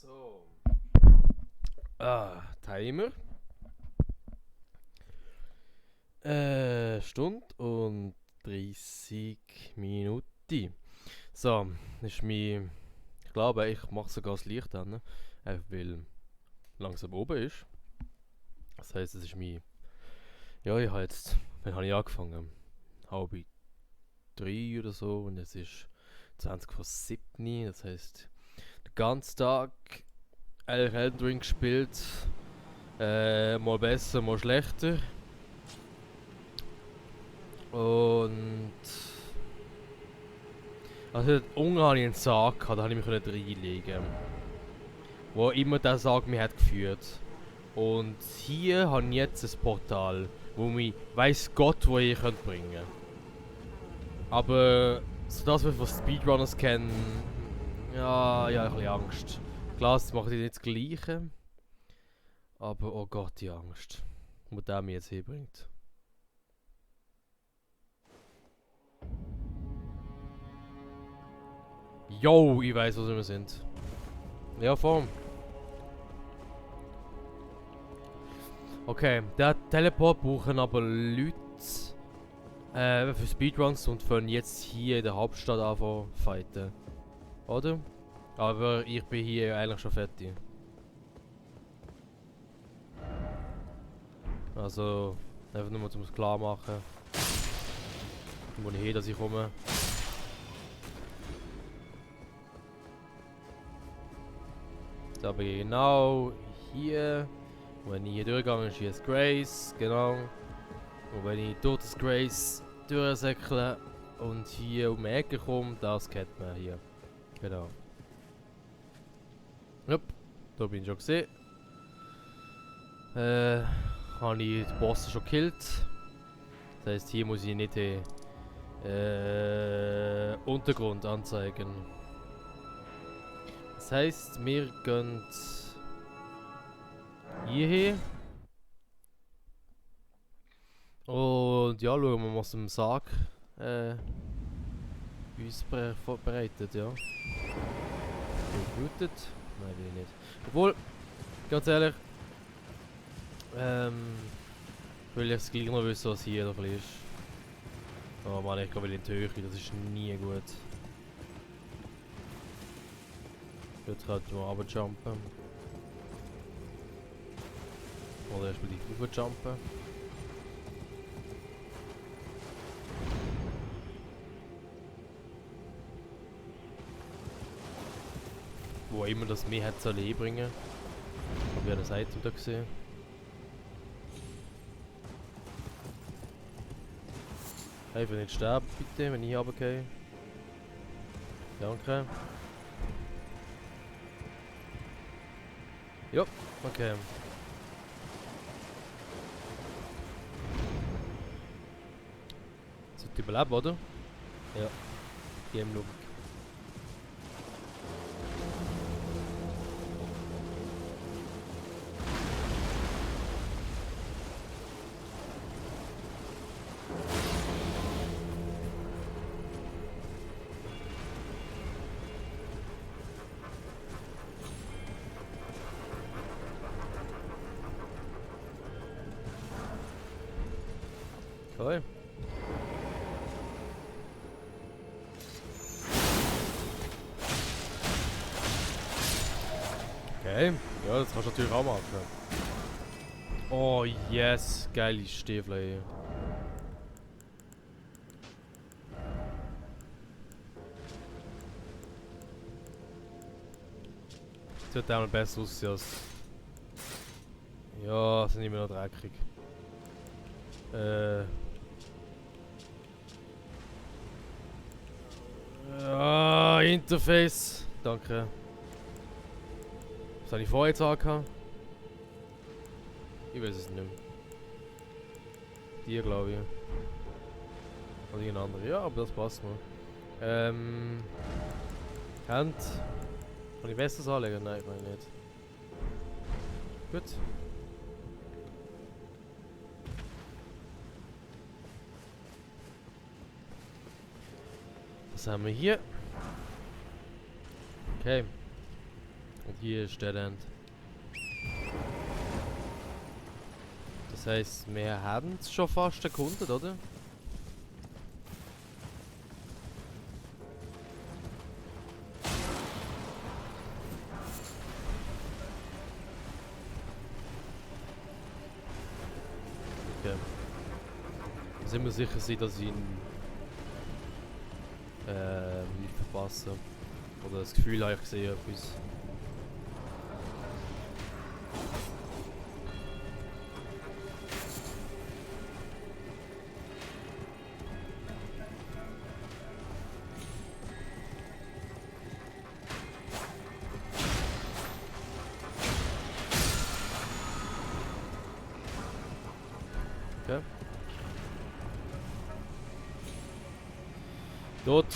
So. Timer. Stunde und 30 Minuten. So, das ist mein. Ich glaube, ich mache sogar das Licht an, einfach weil langsam oben ist. Das heisst, es ist mein. Ja, ich habe jetzt. Wann habe ich angefangen? Halb drei oder so und es ist 20 vor 7. Das heisst, den ganzen Tag eigentlich Elden Ring gespielt. Mal besser, mal schlechter. Und. Also, unten hatte ich einen Sarg, da konnte ich mich reinlegen. Wo immer der Sarg mich hat geführt. Und hier habe ich jetzt ein Portal, wo mich weiss Gott, wo ich bringen könnte. Aber so das, was wir von Speedrunners kennen, ja, ich habe ein bisschen Angst. Klar, sie machen nicht das Gleiche. Aber oh Gott, die Angst. Wo der mich jetzt hinbringt. Yo, ich weiß, wo wir sind. Ja, voll. Okay, der Teleport brauchen aber Leute für Speedruns und können jetzt hier in der Hauptstadt anfangen zu fighten. Oder? Aber ich bin hier eigentlich schon fertig. Also, einfach nur um es klar machen. Wo ich hier, dass ich komme. Da bin ich genau hier. Und wenn ich hier durchgehe, ist hier das Grace, genau. Und wenn ich durch das Grace durchsäckle und hier um die Ecke komme, das kennt man hier. Genau. Jupp, da bin ich schon gesehen. Habe ich den Boss schon gekillt. Das heisst, hier muss ich nicht den Untergrund anzeigen. Das heisst, wir gehen hierher. Und ja, schauen wir mal, was im Sarg uns vorbereitet, ja. Bin ich gemutet? Nein, bin ich nicht. Obwohl, ganz ehrlich, will ich es gleich noch wissen, was hier noch ist. Oh Mann, ich will in die Höhe, das ist nie gut. Jetzt könnte man runterjumpen. Oder erstmal die hochjumpen. Wo immer das mir hat soll bringen. Habe ich ein Item da gesehen. Einfach nicht sterben bitte, wenn ich runtergehe. Danke. Ja, okay. Sollte überleben, oder? Ja. Game Look. Cool. Okay, ja, das kannst du natürlich auch machen. Oh yes, geile Stiefel hier. Das wird auch noch besser aussehen als... Ja, sind immer noch dreckig. Interface. Danke. Was habe ich vorher jetzt angehabt? Ich weiß es nicht mehr. Die glaube ich. Oder irgendein andere. Ja, aber das passt mir. Hand. Kann ich Westers anlegen? Nein, ich meine nicht. Gut. Was haben wir hier? Okay. Und hier ist Dead End. Das heisst, wir haben es schon fast erkundet, oder? Okay. Da sind wir sicher sein, dass ich ihn nicht verpasse. Oder das Gefühl habe, ich sehe etwas. Okay. Dort.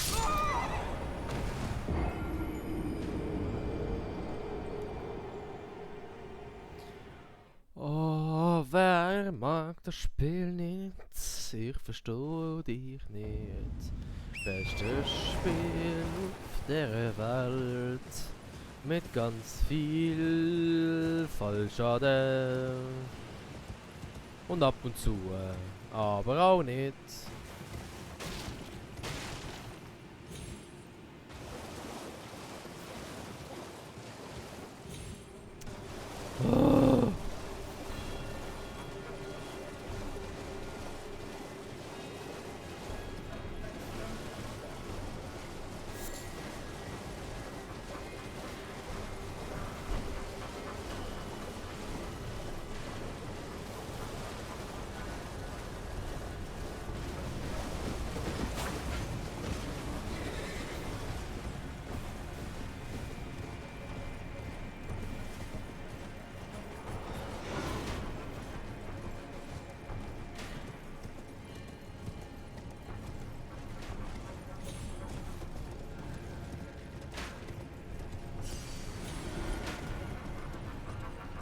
Oh, wer mag das Spiel nicht? Ich verstehe dich nicht. Bestes Spiel auf der Welt. Mit ganz viel Fallschaden. Und ab und zu, aber auch nicht. Oh.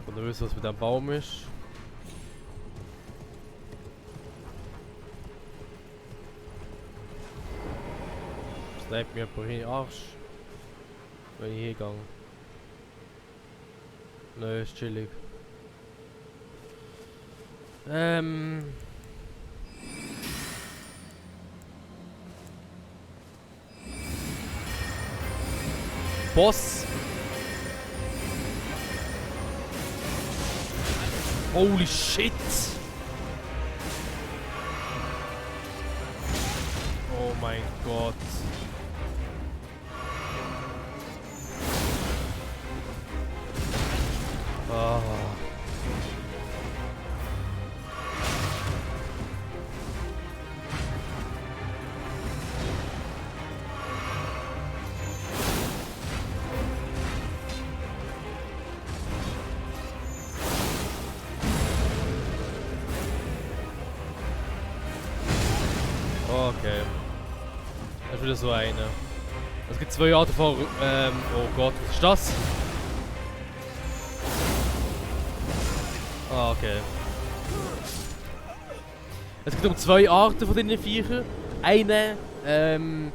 Und du weißt, was mit dem Baum ist. Das lebt mir jemand in den Arsch. Wenn ich hier gehe. Nö, ist chillig. Boss! Holy shit! Oh mein Gott. Ah. Okay. Das ist wieder so eine. Es gibt zwei Arten von. Oh Gott, was ist das? Ah, okay. Es gibt um zwei Arten von diesen Viechern. Eine, eben,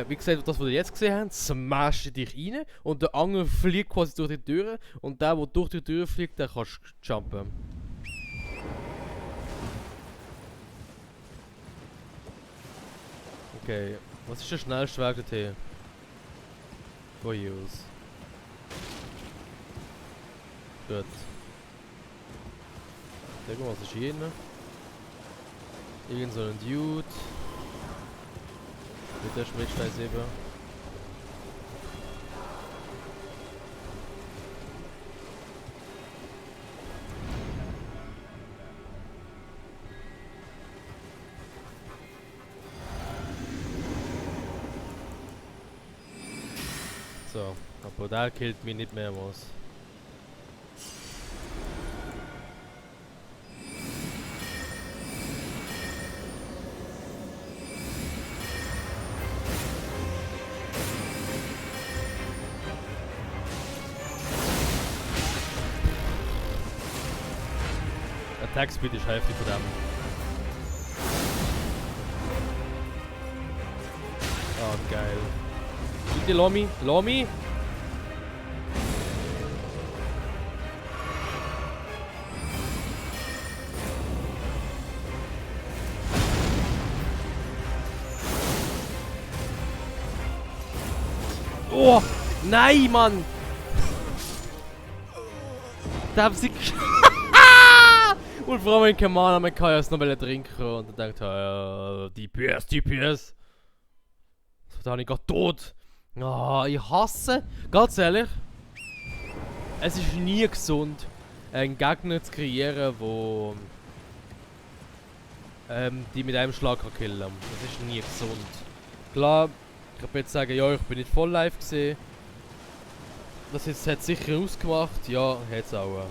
wie gesagt, das, was wir jetzt gesehen haben, smasht dich rein und der andere fliegt quasi durch die Tür und der durch die Tür fliegt, der kannst du jumpen. Okay, was ist der schnellste Weg dorthin? Von hier aus. Gut. Sag mal, was ist hier drin? Irgend so ein Dude. Mit der Schmidtstein eben. So, aber der killt mich nicht mehrmals. Attack Speed ist heftig von dem. Oh, geil. Bitte, Lomi. Lomi! Oh! Nein, Mann! Da haben sie. Und vor allem, wenn kein Mann mehr kann, erst noch trinken und dann denkt er, die PS. Da habe ich gerade tot. Ah, ich hasse. Ganz ehrlich, es ist nie gesund, einen Gegner zu kreieren, wo die mit einem Schlag kann killen. Das ist nie gesund. Klar, ich kann jetzt sagen, ja, ich bin nicht voll live gesehen. Das jetzt hat sicher ausgemacht, ja, hat es auch.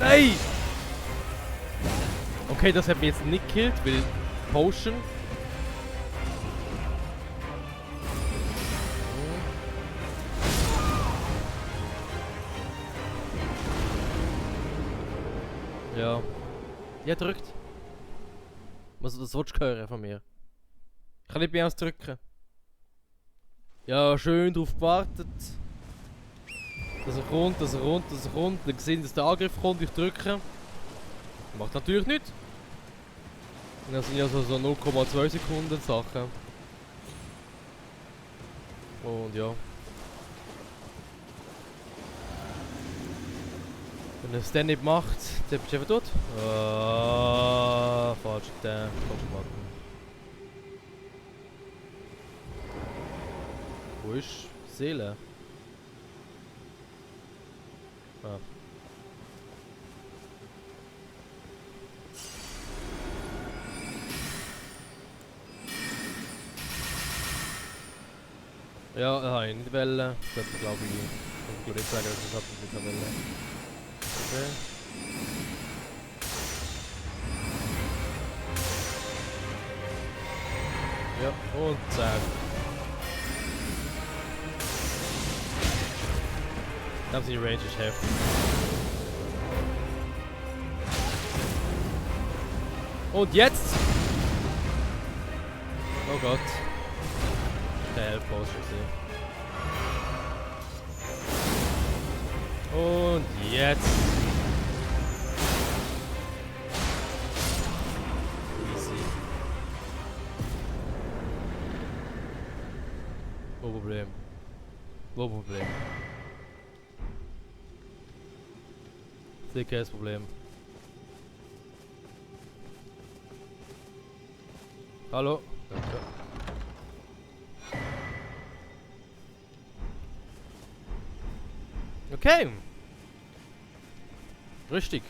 Nein! Okay, das hat mich jetzt nicht gekillt, weil Potion. Ja. Ja, drückt. Was das willst du hören von mir? Ich kann nicht mehr drücken. Ja, schön drauf gewartet. Dass er kommt. Dann gesehen, dass der Angriff kommt, ich drücke. Macht natürlich nicht. Und das sind ja so 0,2 Sekunden Sachen. Und ja. Wenn er es dann nicht macht, dann bist du einfach tot. Falsch gemacht. Wo ist Seele? Ah. Ja, habe ich nicht wollen. Das glaube ich. Ich kann nicht sagen, dass ich das nicht wollen. Okay. Ja, und zack. Das die Range ist heftig. Und jetzt! Oh Gott. Der Health Post gesehen. Und jetzt! Easy. Wo Problem? Wo Problem? Sicher ist Problem. Hallo? Danke. Okay. Richtig.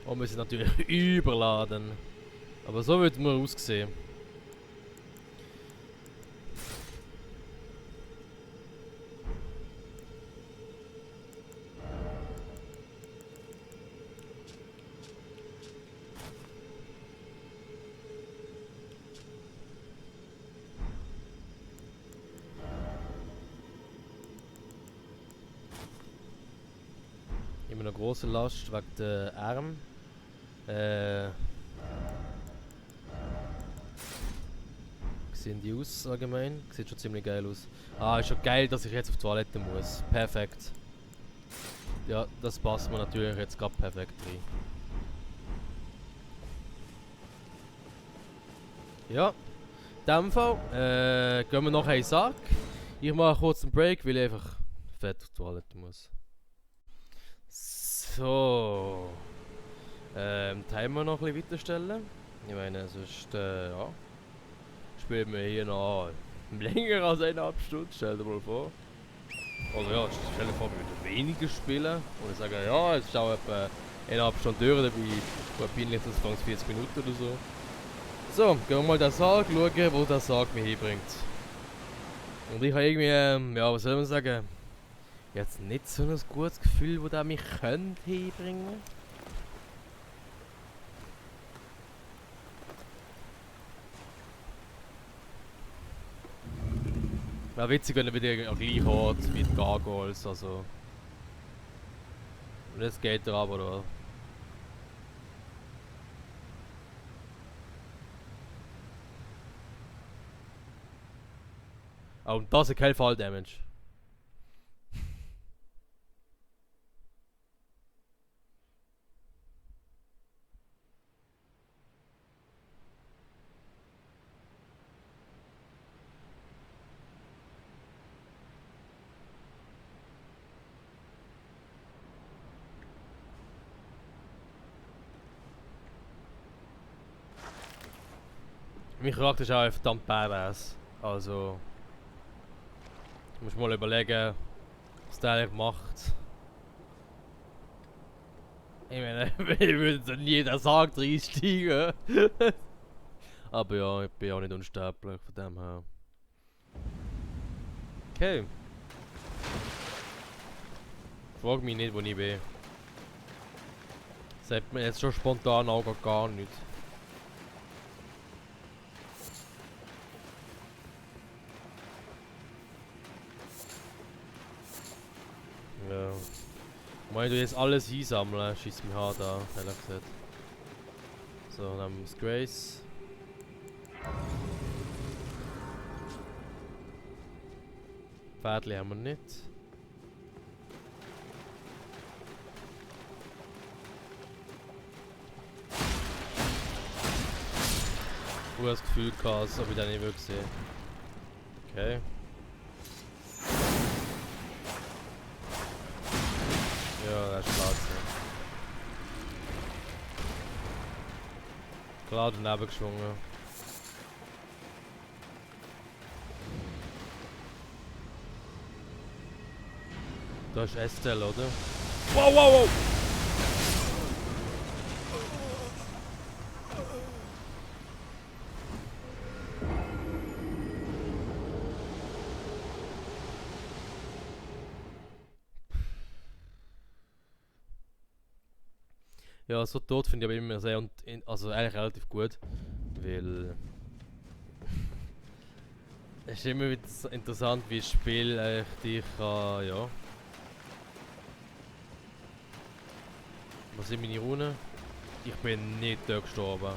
Und wir sind natürlich überladen. Aber so wird man aussehen. Immer noch große Last wegen der Arm. Wie sehen die aus allgemein? Sieht schon ziemlich geil aus. Ah, ist schon geil, dass ich jetzt auf die Toilette muss. Perfekt. Ja, das passt mir natürlich jetzt gerade perfekt rein. Ja, in dem Fall gehen wir noch einen Sack. Ich mache kurz einen Break, weil ich einfach fett auf die Toilette muss. So. Timer noch ein bisschen weiterstellen. Ich meine, sonst, ja, spielen wir hier noch länger als 1,5 Stunden, stell dir mal vor. Oder ja, stell dir vor, wir würden weniger spielen. Und ich sage, ja, es ist auch etwa 1,5 Stunden durch, dabei gut peinlich, das fängt 40 Minuten oder so. So, gehen wir mal den Sarg schauen, wo der Sarg mich hinbringt. Und ich habe irgendwie, ja, was soll man sagen? Jetzt nicht so ein gutes Gefühl, wo der mich könnte hinbringen. Wäre witzig, wenn er wieder am gleichen Ort wie die Gargoyles, also. Und jetzt geht er aber da. Oh, und das ist kein Fall Damage. Mein Charakter ist auch verdammt badass. Also. Ich muss mal überlegen, was der eigentlich macht. Ich meine, ich würde nie in den Sarg reinsteigen. Aber ja, ich bin auch nicht unsterblich, von dem her. Okay. Frag mich nicht, wo ich bin. Sagt mir jetzt schon spontan auch gar nicht. Ja. Wenn du jetzt alles einsammeln, schießt mich hart an, ehrlich gesagt. So, dann haben wir das Grace. Pferdli haben wir nicht. Ich habe das Gefühl gehabt, als ob ich den nicht wirklich sehe. Okay. Ja, das ist schwarz. Klar daneben geschwungen. Da ist Estelle, oder? Wow, wow, wow! Ja, so tot finde ich aber immer sehr also eigentlich relativ gut, weil es ist immer wieder interessant, wie das Spiel eigentlich dich kann, ja. Was sind meine Runen? Ich bin nicht da gestorben.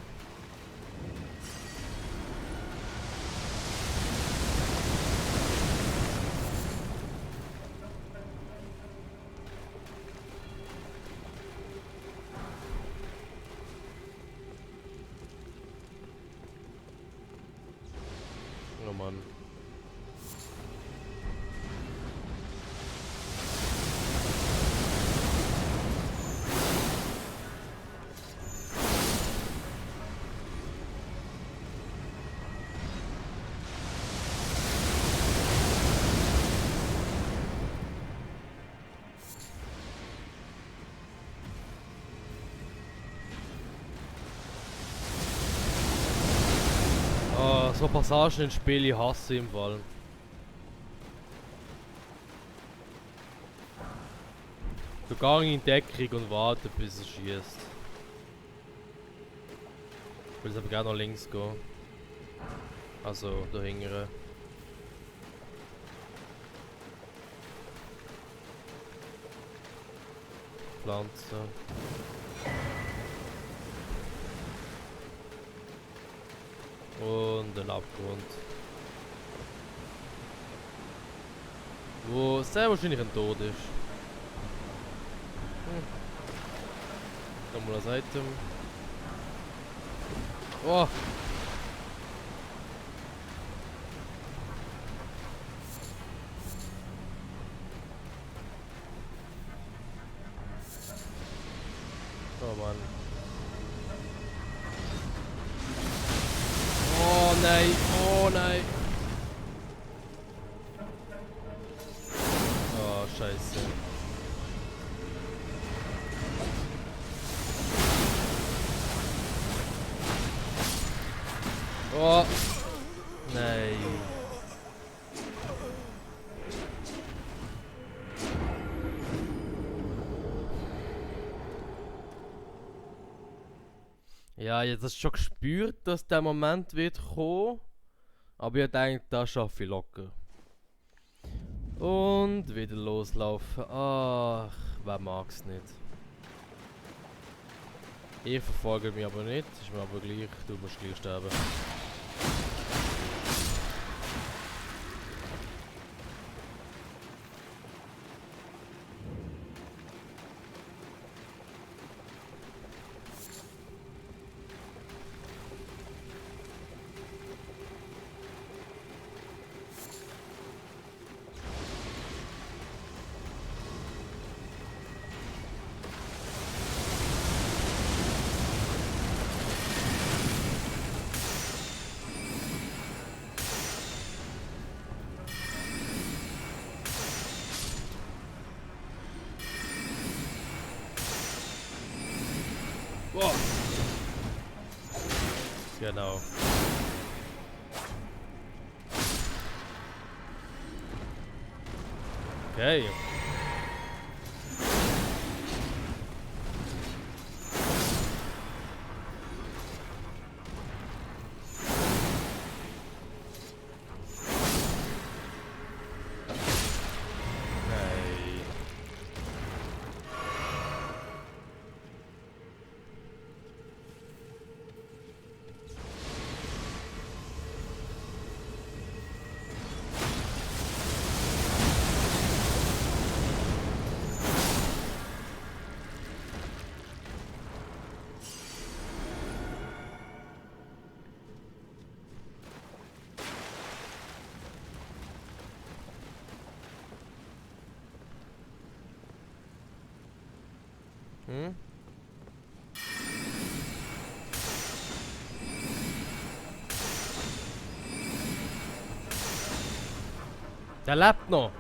Oh Mann. So Passagen in Spielen ich hasse im Fall. Du gehst in Deckung und warte bis er schießt. Ich will aber gerne nach links gehen. Also da hingere. Pflanze. Und ein Abgrund. Wo sehr wahrscheinlich ein Tod ist. Nochmal das Item. Oh! Oh Mann. nein, oh nein. Oh, scheiße. Oh, nein. Ja, jetzt hast du schon gespürt, dass der Moment wird kommen. Aber ich denke, das schaffe ich locker. Und wieder loslaufen. Ach, wer mag's nicht? Ich verfolge mich aber nicht, ist mir aber gleich, du musst gleich sterben. Boah. Genau. Okay. Hey. Hm? Der lebt noch.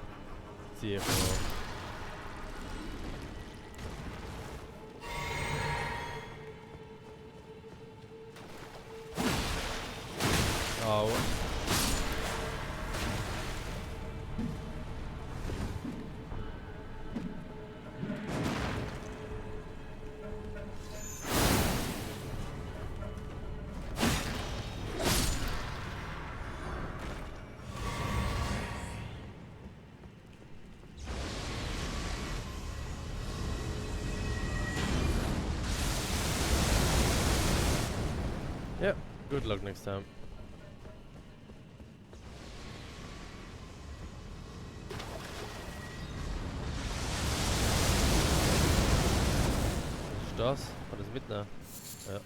Sicher. Au. Yeah, good luck next time. Ist das? Kann das mitnehmen? Ja.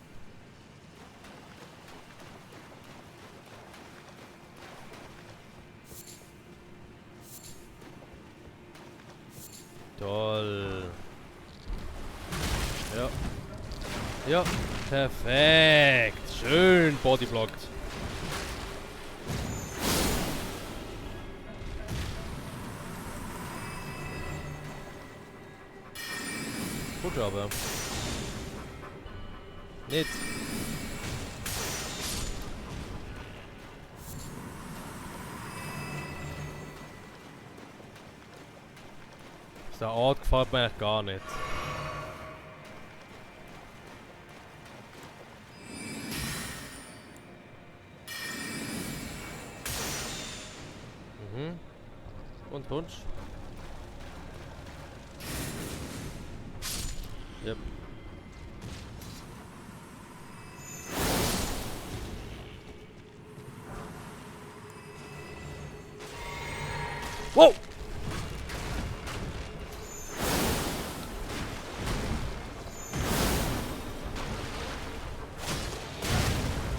Toll. Ja. Ja, perfekt. Schön bodyblockt. Gut, aber. Nicht. Der Ort gefällt mir eigentlich gar nicht. Mhm. Und Punsch. Yep. Wow!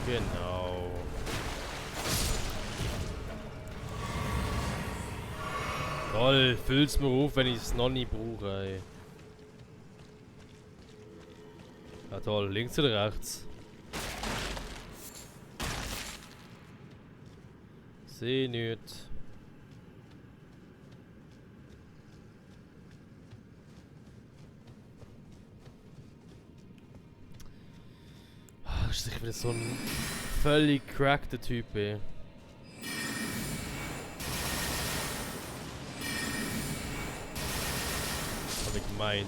Genau. Toll, füll's mir auf, wenn ich es noch nie brauche, ey. Ja toll, links oder rechts? Sehe nicht. Das ist sicher wieder so ein völlig crackter Typ, ey. Hab ich gemeint.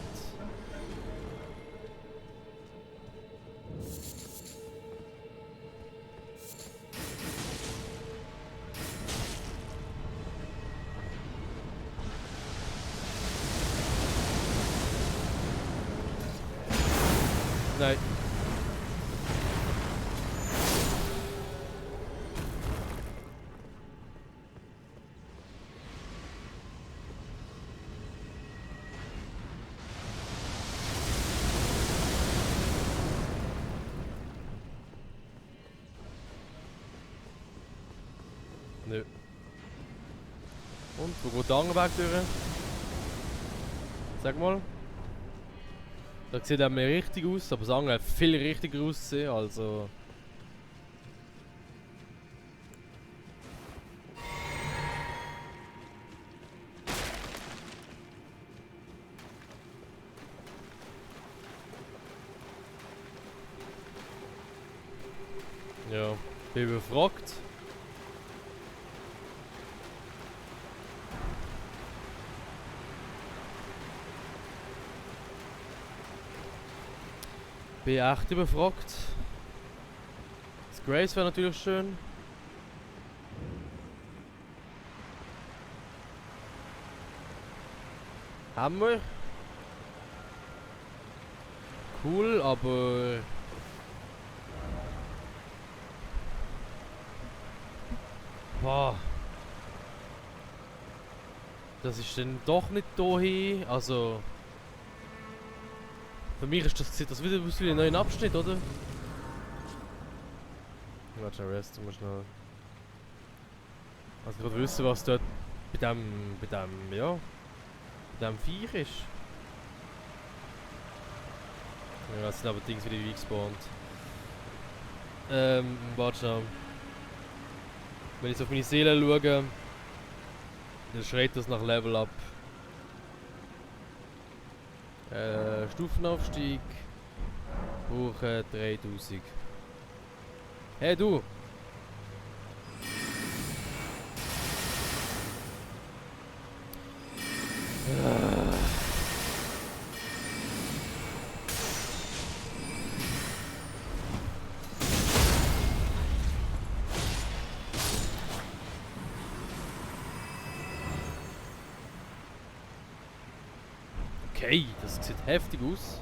Nein. Nö. Und, wo geht der andere Weg durch? Sag mal. Da sieht er mir richtig aus, aber das andere hat viel richtiger aussehen, also... Ja, bin überfragt. Bin echt überfragt. Das Grace wäre natürlich schön. Haben wir. Cool, aber... Boah. Das ist dann doch nicht dahin, also... Für mich ist das wieder aus wie ein neuer Abschnitt, oder? Warte schnell, resten wir schnell. Also gerade wissen, was dort bei dem Viech ist. Ja, das sind aber Dings wieder gespawnt. Warte schnell. Wenn ich jetzt auf meine Seele schaue, dann schreit das nach Level Up. Stufenaufstieg. Brauche 3000. Hey du! Okay, das sieht heftig aus.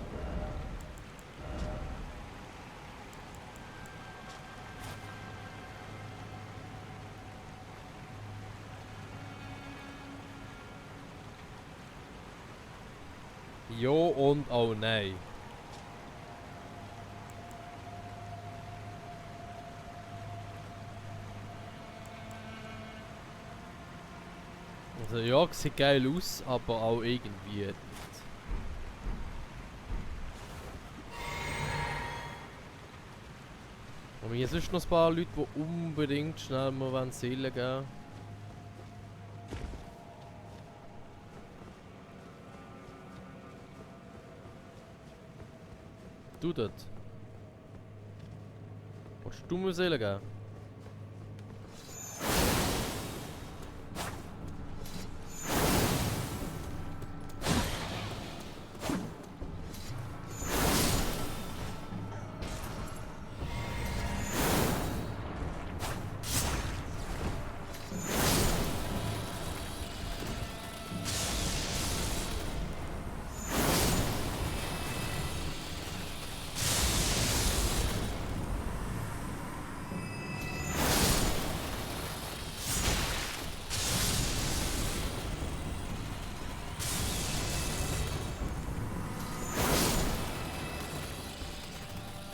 Jo und oh nein. Also ja, sieht geil aus, aber auch irgendwie nicht. Aber hier sind noch ein paar Leute, die unbedingt schnell mal Seelen geben wollen. Du dort. Willst du mir Seelen geben?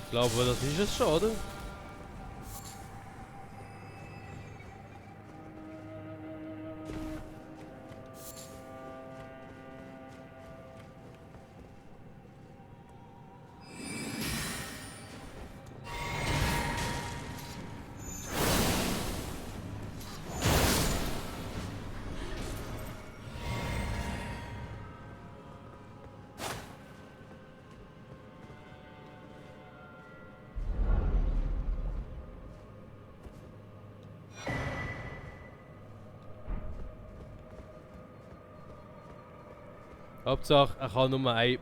Ich glaube, das ist es schon, oder? Hauptsache, er kann nur eine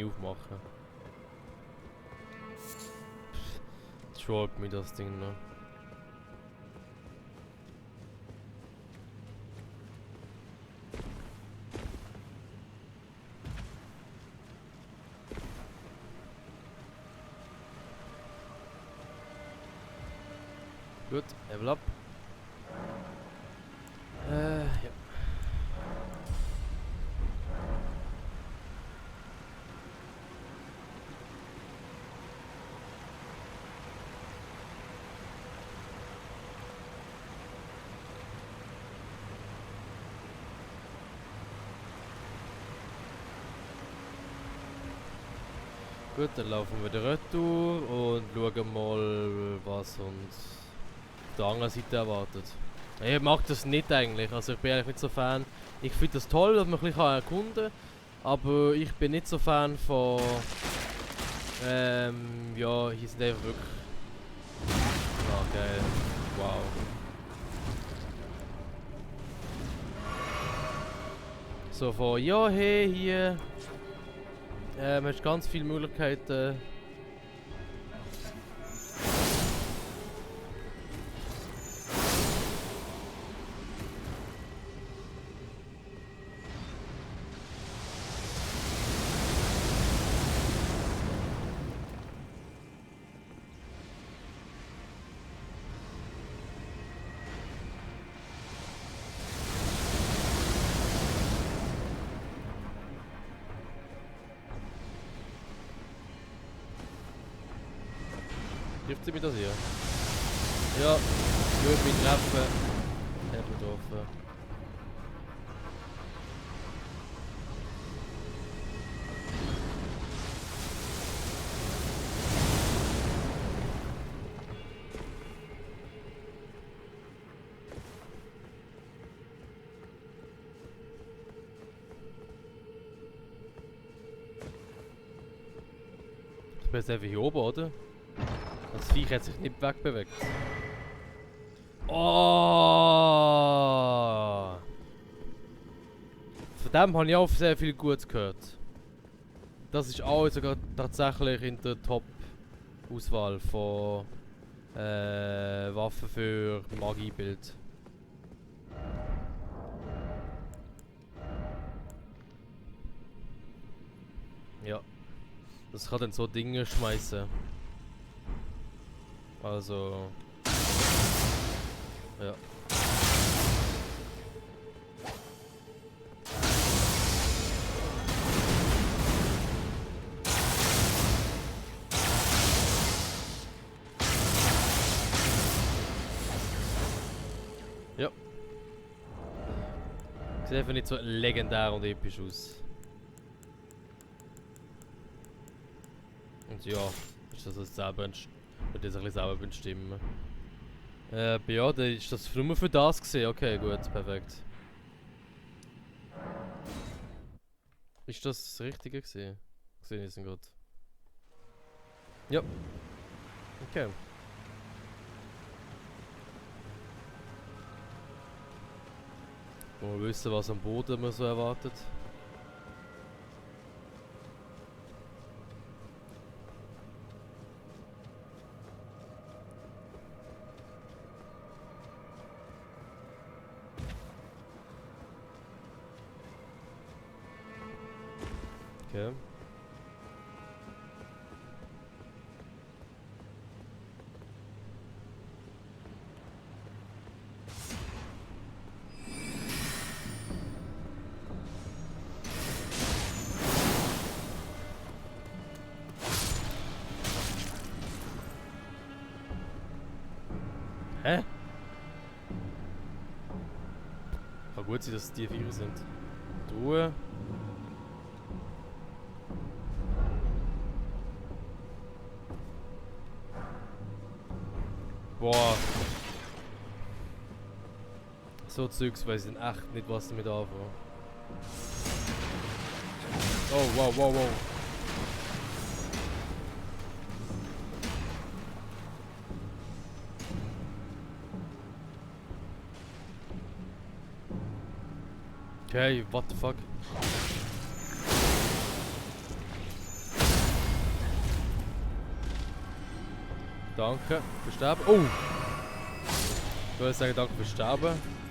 aufmachen. Schwab mir das Ding noch. Gut, Level up. Ja. Gut, dann laufen wir wieder retour und schauen mal, was uns auf der anderen Seite erwartet. Ich mag das nicht eigentlich, also ich bin eigentlich nicht so Fan. Ich finde das toll, dass man ein bisschen erkunden kann, aber ich bin nicht so Fan von... ja, hier sind einfach wirklich... Ah, geil. Wow. So von, ja, hey, hier... hast ganz viele Möglichkeiten. Trifft sie mich das hier? Ja, ich würde mich treffen. Ich habe getroffen. Ich bin jetzt einfach hier oben, oder? Das Viech hat sich nicht wegbewegt. Oh! Von dem habe ich auch sehr viel Gutes gehört. Das ist auch sogar tatsächlich in der Top-Auswahl von Waffen für Magiebild. Ja. Das kann dann so Dinge schmeißen. Also... Ja. Ja. Sieht einfach nicht so legendär und episch aus. Und ja, ist das jetzt selber wird das ein bisschen selber bestimmen. Ja, dann ist das nur für das gesehen. Okay, gut, perfekt. Ist das das Richtige gesehen? Gesehen ist gerade. Ja. Okay. Wollen wir wissen, was am Boden man so erwartet? Okay. Hä? Kann gut sein, dass es die Vierer sind. Du. Boah. So Zeugs weiß ich echt nicht, was damit anfangen. Oh, wow, wow, wow. Okay, what the fuck? Danke fürs Sterben. Oh! Ich würde sagen, danke fürs Sterben.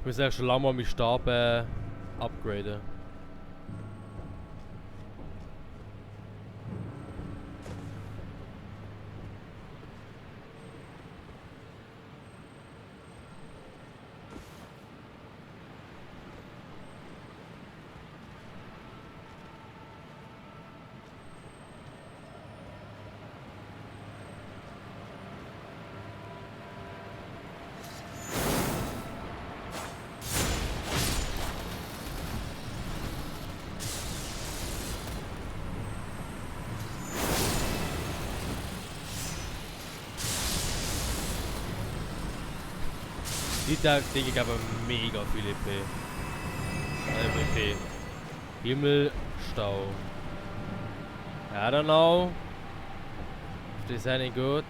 Ich muss eigentlich schon lange mal meinen Stab upgraden. Die Dinge geben mega viel EP. EP. Himmelstau. I don't know. If this any good.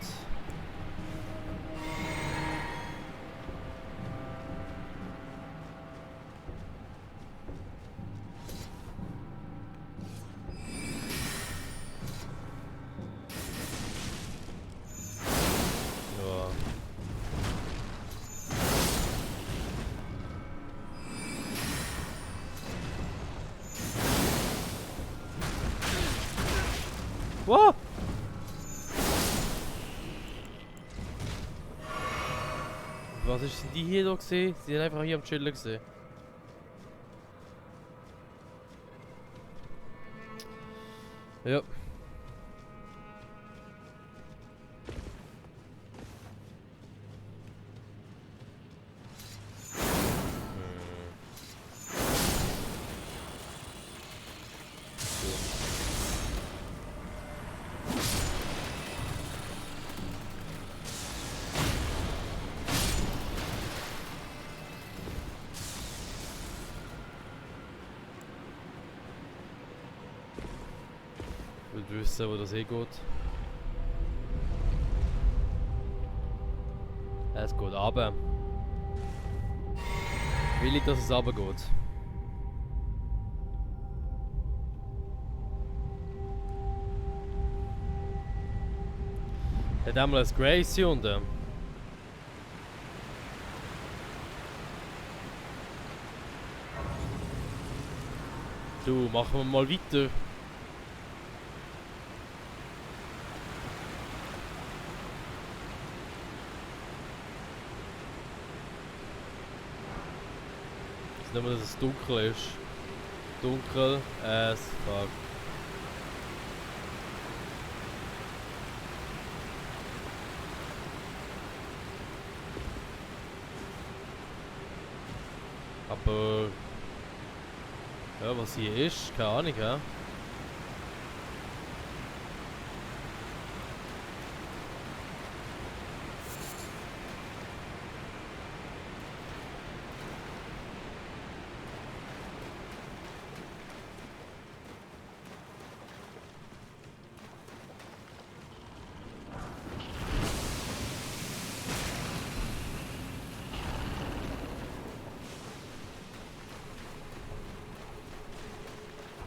Wow! Was ist denn die hier da gesehen? Sie sind einfach hier am Chillen gesehen. Ja. Ich will wissen, wo das hingeht. Es geht runter. Will ich, dass es runter geht? Hat einmal ein Grace hier unten. Du, machen wir mal weiter. Nicht mehr, dass es dunkel ist. Dunkel as fuck. Aber ja, was hier ist, keine Ahnung, ja.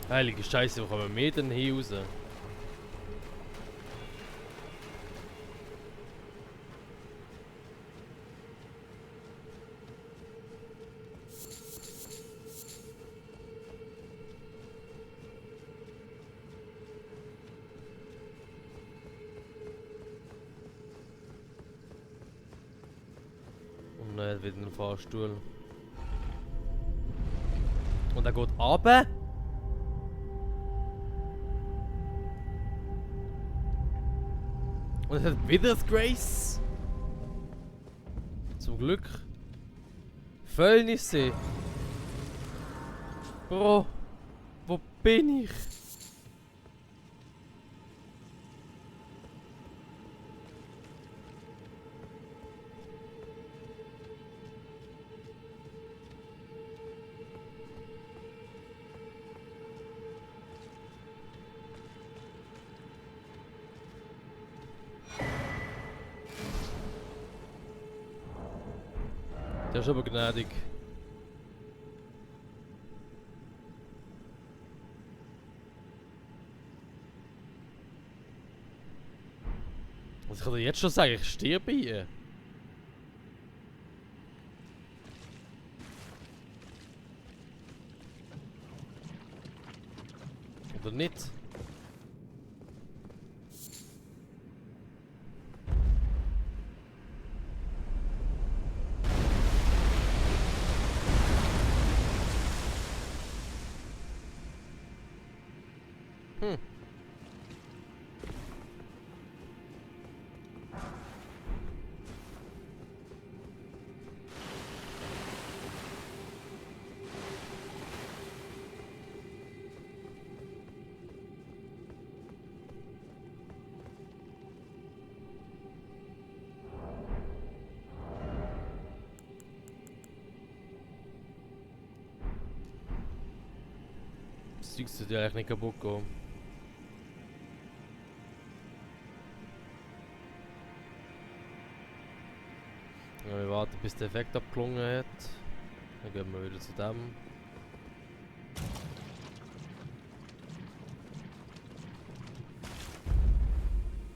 Heilige Scheiße, wo kommen wir mehr denn hier raus? Und dann wieder ein Fahrstuhl. Und er geht runter. Und es hat wieder das Grace. Zum Glück. Voll nicht sehen. Bro, wo bin ich? Der ist aber gnädig. Also ich kann dir jetzt schon sagen, ich sterbe hier. Oder nicht? Hm. Das Zeug sollte ja eigentlich nicht kaputt gehen. Ja, wir warten bis der Effekt abgelungen hat. Dann gehen wir wieder zu dem.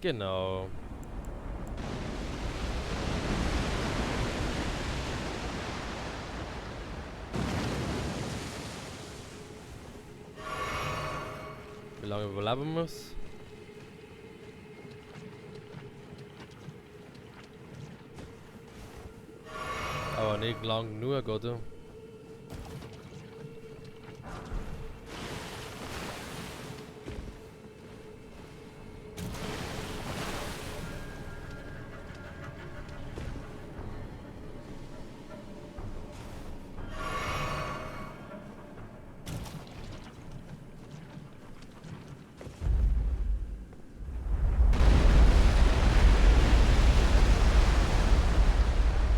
Genau. Wie lange überleben wir es? Aber nicht lang genug, oder?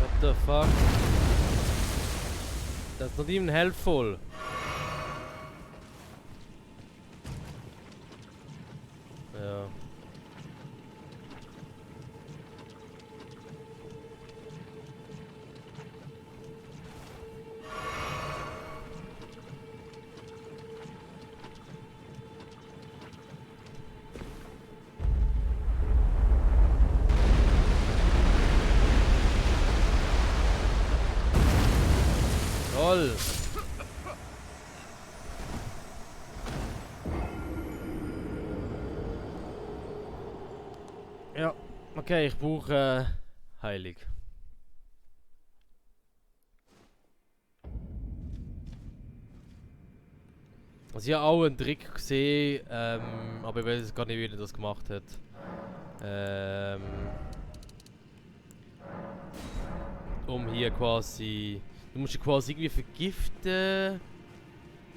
What the fuck? That's not even helpful. Ja. Toll. Ja, okay, ich brauche Heilig. Also ich habe auch einen Trick gesehen, aber ich weiß jetzt gar nicht, wie er das gemacht hat. Um hier quasi... Du musst ihn quasi irgendwie vergiften.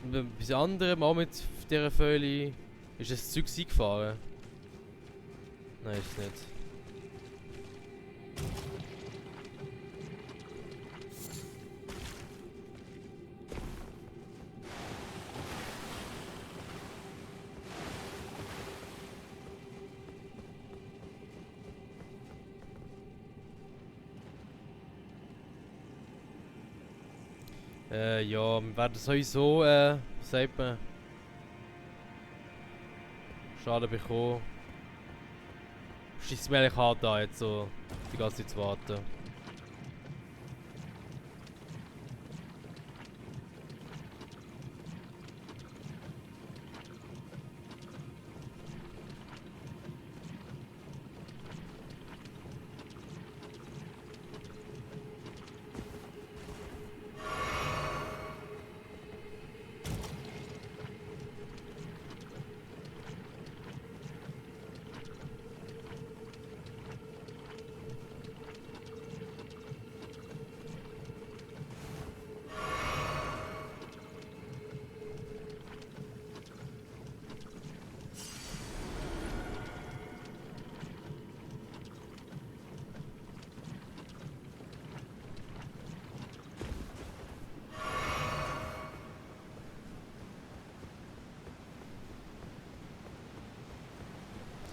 Und etwas anderem, auch mit dieser Föhle. Ist das Zeug eingefahren? Nein, ist es nicht. Ja, wir werden sowieso, sagt man, Schaden bekommen. Schießt mir eigentlich hart an, jetzt so die ganze Zeit zu warten.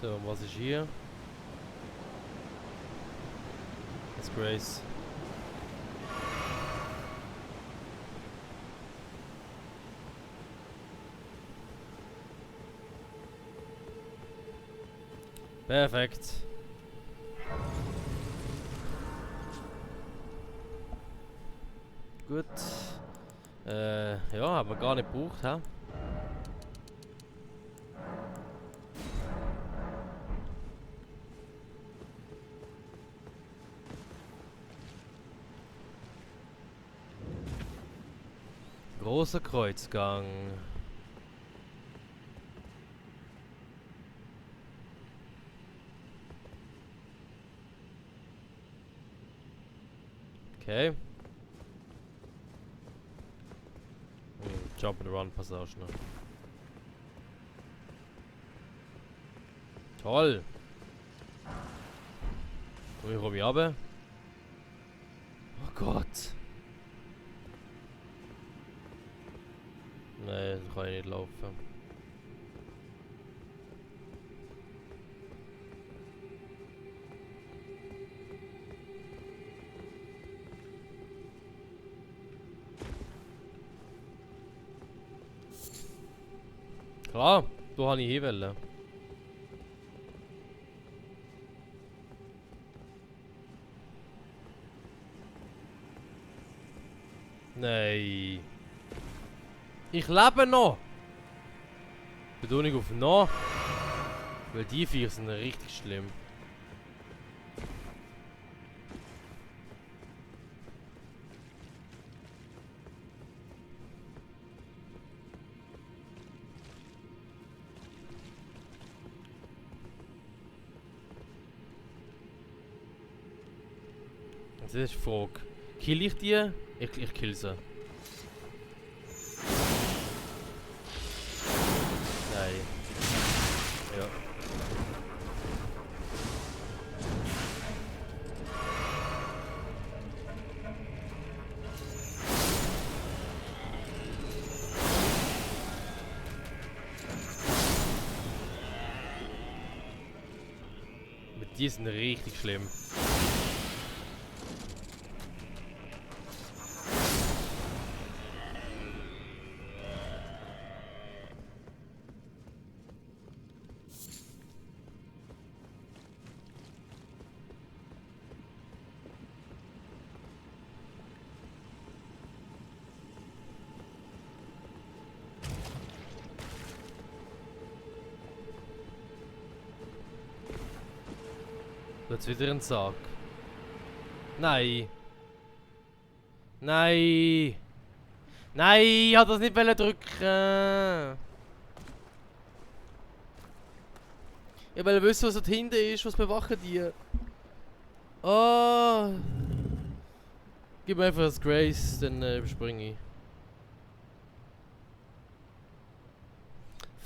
So, und was ist hier? Das Grace. Perfekt. Gut. Ja, haben wir gar nicht gebraucht, hä? Großer Kreuzgang. Okay. Jump and Run Passage, ne? Toll! Komm ich rum runter? Oh Gott! Nein, das kann ich nicht laufen. Klar, da habe ich hinwollen. Nein. Ich lebe noch! Betonung auf noch. Weil die vier sind richtig schlimm. Das ist die Frage. Kill ich die? Ich kill sie. Nein. Ja. Mit die sind richtig schlimm. Jetzt wieder ein Sarg. Nein. Nein. Nein, ich wollte das nicht drücken. Ich wollte wissen, was da hinten ist. Was bewachen die? Oh. Gib mir einfach das Grace, dann überspringe ich.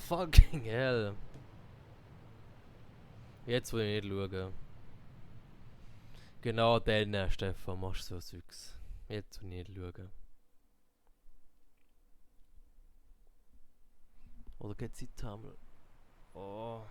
Fucking hell. Jetzt will ich nicht schauen. Genau dann, Stefan, machst du so Zeugs. Jetzt will ich nicht schauen. Oder geht Zeit haben? Oh.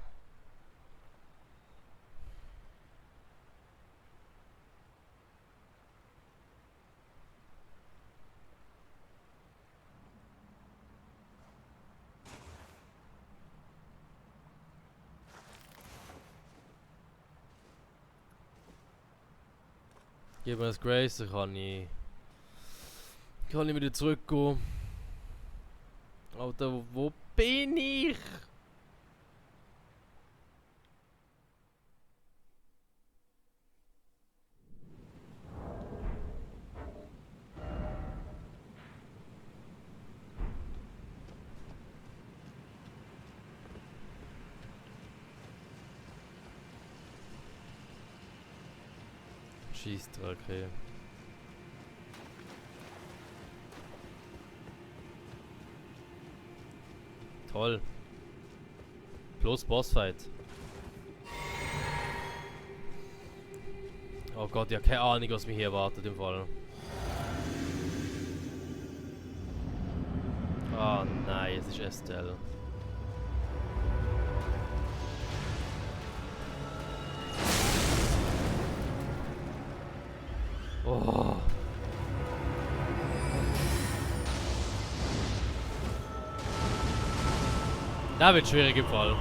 Gib mir das Grace, dann kann ich wieder zurückgehen. Alter, wo bin ich? Scheissdreck, okay. Toll. Plus Bossfight. Oh Gott, ich habe keine Ahnung, was mich hier erwartet im Fall. Ah nein, es ist Estelle. Oh. Das wird schwierig im Fall.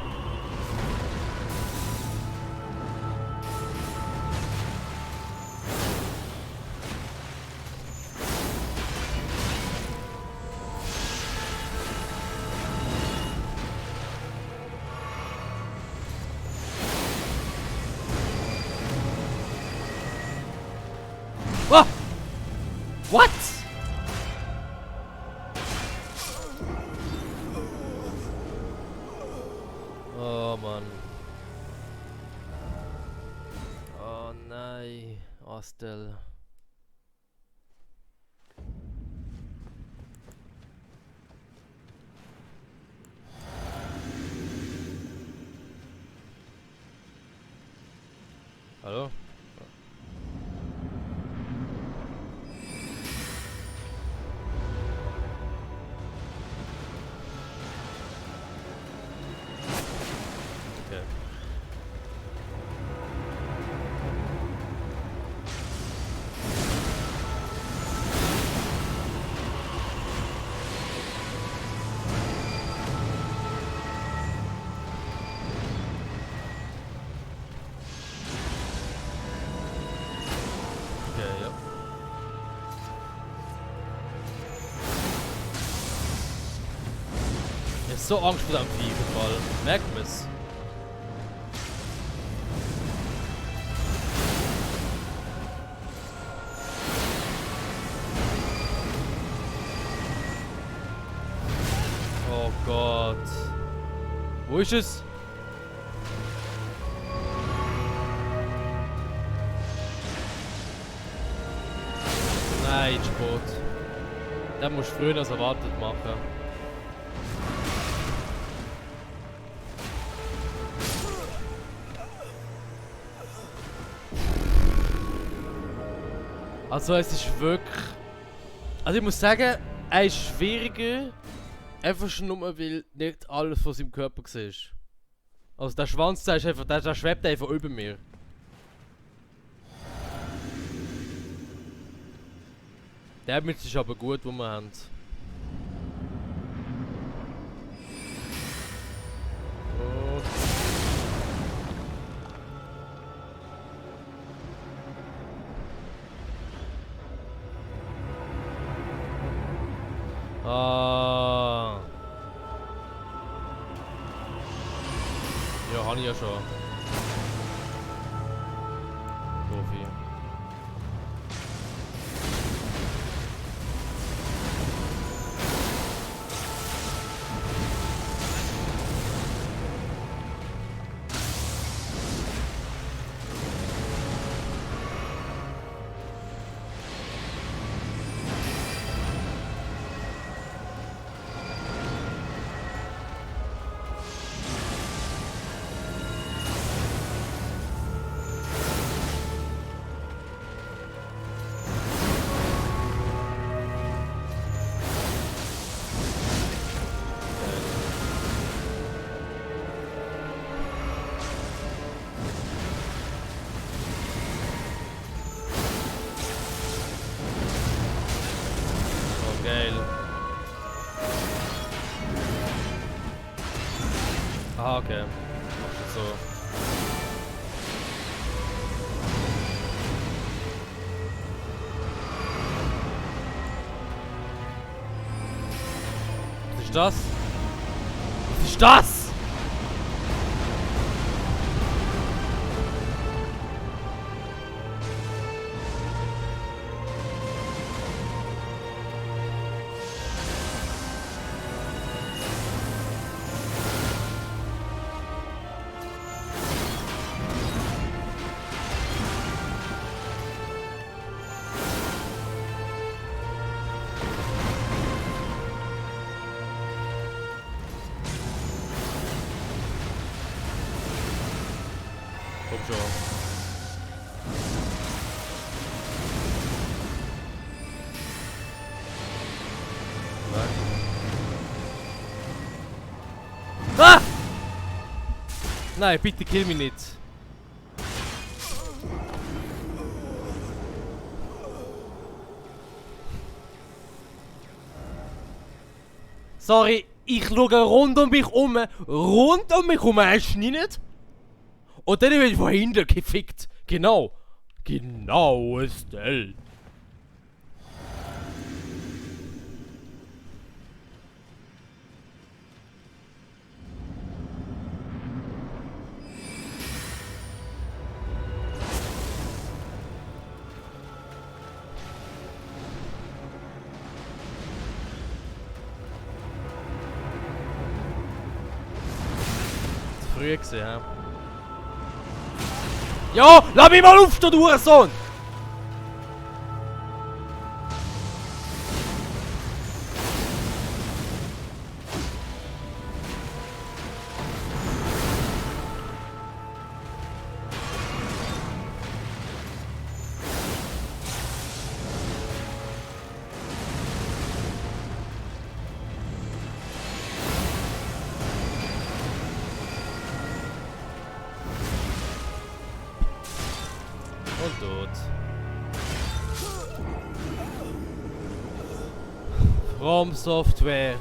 Ah! What? Oh Mann. Oh nein. Astel. Hallo? Okay. Okay, ja. Ich hab so Angst vor dem Vieh im Fall. Merkt man's? Oh Gott. Wo ist es? Nein, Sport. Den musst du früher als erwartet machen. Also es ist wirklich... Also ich muss sagen, er ist schwieriger. Einfach schon nur, weil nicht alles von seinem Körper siehst. Also der Schwanz, der ist einfach, der schwebt einfach über mir. Der Damage ist aber gut, wo wir haben. Und ah. Ja, habe ich ja schon. Profi. Geil. Ah, okay. Mach das so. Was ist das? Was ist das? Komm schon. Ah! Nein, bitte kill mich nicht. Sorry, ich schaue rund um mich um. Rund um mich um, hast du nicht? Und dann werde ich von hinten gefickt. Genau. Genau, Estelle. früh gesehen, hä? Ja, lass mich mal aufstehen, du Hurensohn! Und tot. From Software.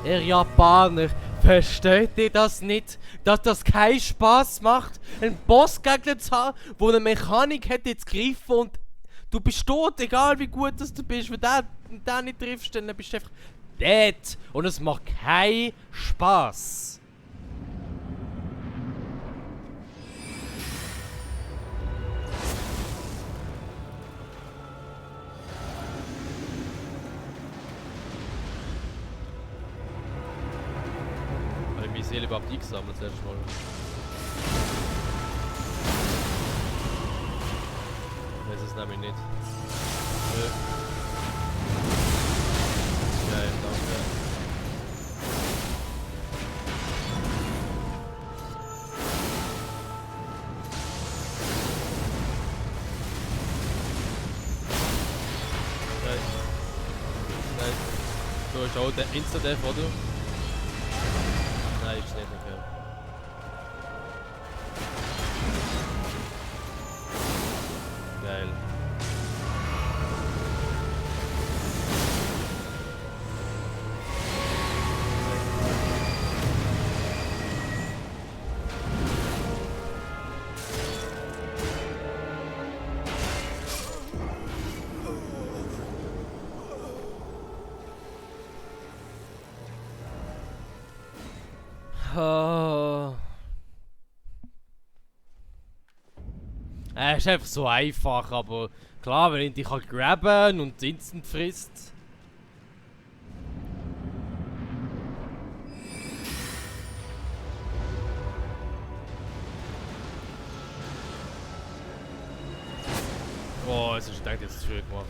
Ihr Japaner, versteht ihr das nicht? Dass das keinen Spaß macht, einen Bossgegner zu haben, der eine Mechanik hat, jetzt greifen und du bist tot, egal wie gut das du bist. Wenn du den nicht triffst, dann bist du einfach dead. Und es macht keinen Spaß. Meine Seele überhaupt eingesammelt, das letzte Mal. Das ist es nämlich nicht. Nö. Geil, danke. Nein. Nein. So ist auch der Insta-Death, oder? Nein, ist nicht okay. Geil. Ist einfach so einfach, aber klar, wenn ich dich grabben und instant frisst. Oh, es ist direkt jetzt zu früh gemacht.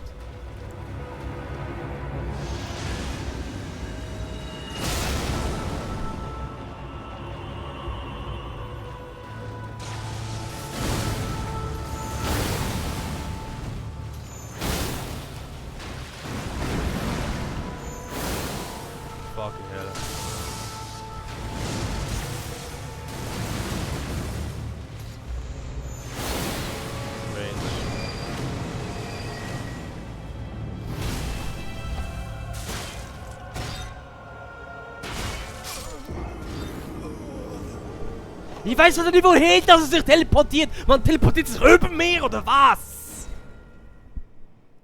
Fucking hell. Range. Ich weiß doch nicht, wohin dass es sich teleportiert. Man teleportiert sich über mir oder was?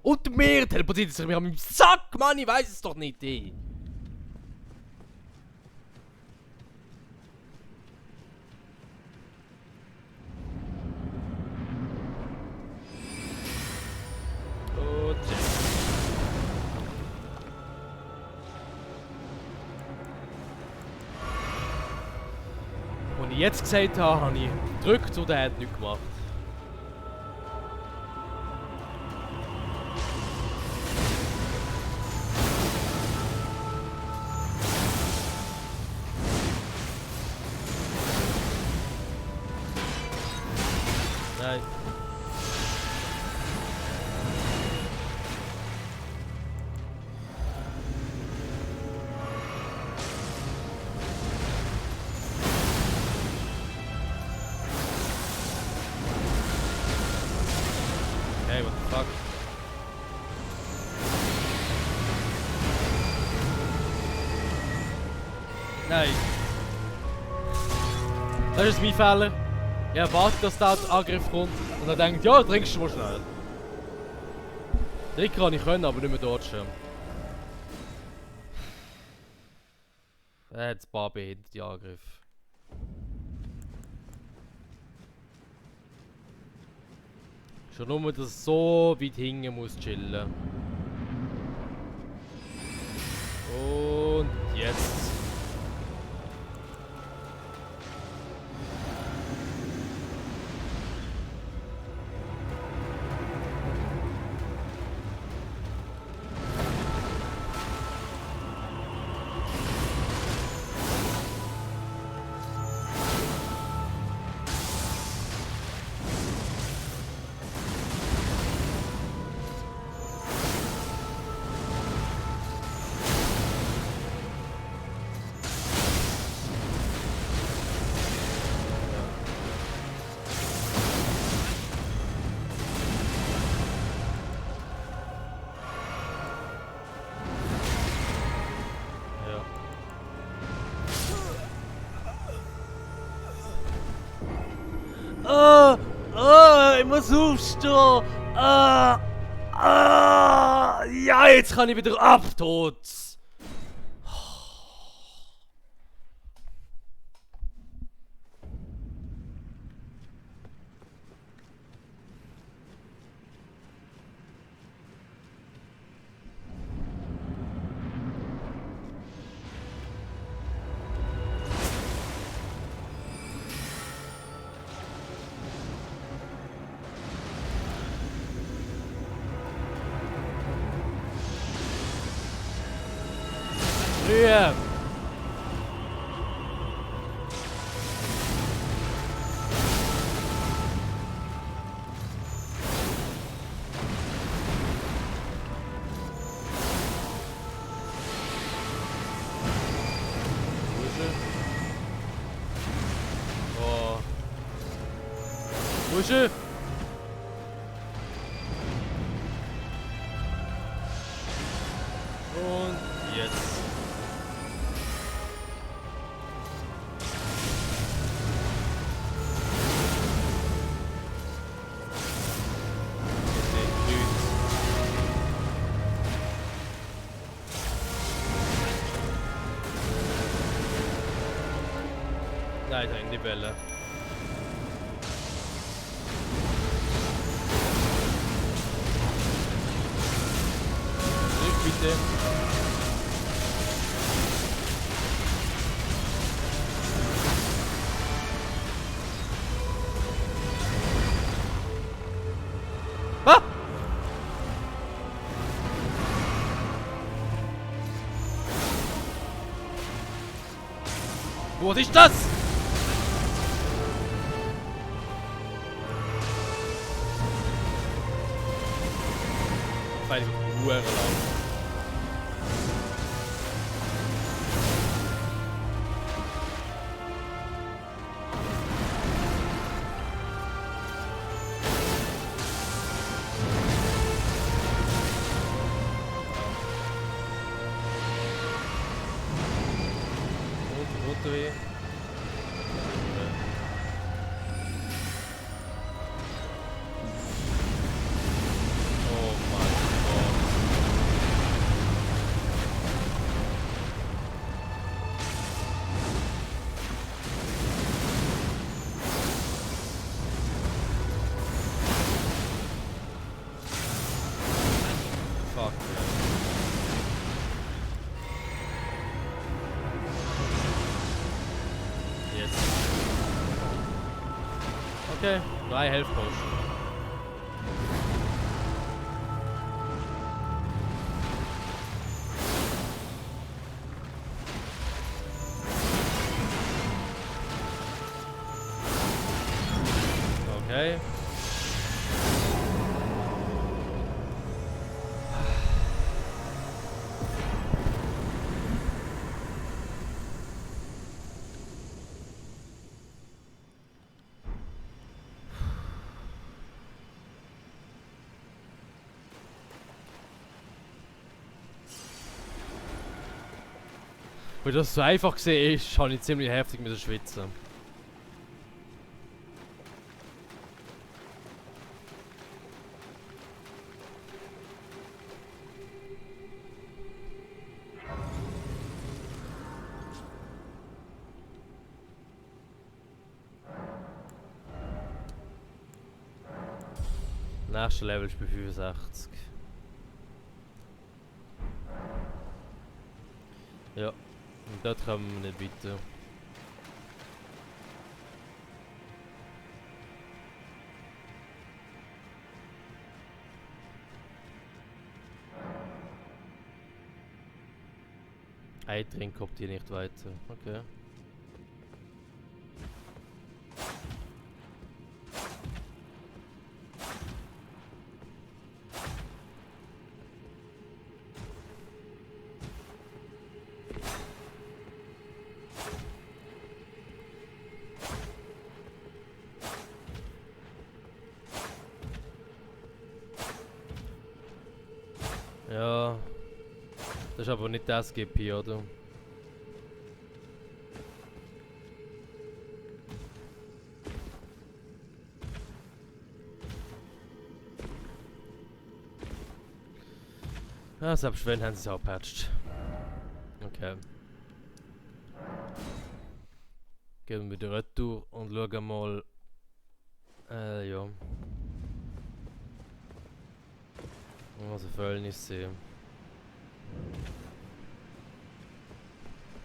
Unter mir teleportiert es sich mir an meinem Sack, Mann. Ich weiß es doch nicht, ey. Als ich jetzt gesagt habe, habe ich gedrückt und er hat nichts gemacht. Nein. Hey, what the fuck? Nein. Das ist mein Fehler. Ich erwarte, dass der Angriff kommt und dann denkt, ja, trinkst du mal schnell. Trinken kann ich können, aber nicht mehr dort stehen. Er hat ein paar behinderte Angriffe. Schon nur, dass es so weit hinten muss chillen. Und jetzt. muss aufstehen! Ja, jetzt kann ich wieder ab, tot! Ruhe! Oh. Wo ist er? Und jetzt. Nein, ich habe nicht wollen. Zurück bitte. Ah! Was ist das? Einfach lang. Und weh. Oh mein Gott. Fuck, yeah. Jetzt. Okay, 3 Health Potion. Okay. Weil das so einfach gesehen ist, habe ich ziemlich heftig mit der Schwitzen. Nächster Level ist bei 65. Ja, und dort kommen wir nicht weiter. Ein Trink kommt hier nicht weiter. Okay. Ja, das ist aber nicht das GP, oder? Ja, selbst wenn, haben sie es auch gepatcht. Okay. Gehen wir wieder retour und schauen mal. Ja. Also völlig nicht sehen.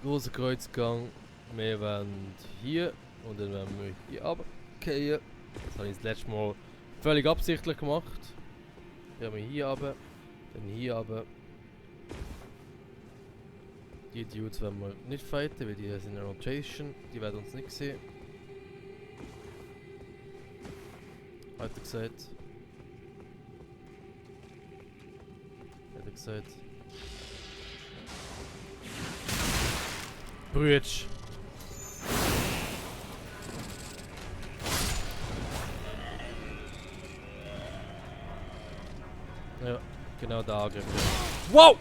Großer Kreuzgang. Wir werden hier und dann werden wir hier runterfallen. Das habe ich das letzte Mal völlig absichtlich gemacht. Hier haben wir hier runter, dann hier runter. Die Dudes werden wir nicht fighten, weil die sind in der Rotation. Die werden uns nicht sehen. Weiter gesagt. Weiter gesagt. Brütsch. Ja, genau der Angriff. Wow!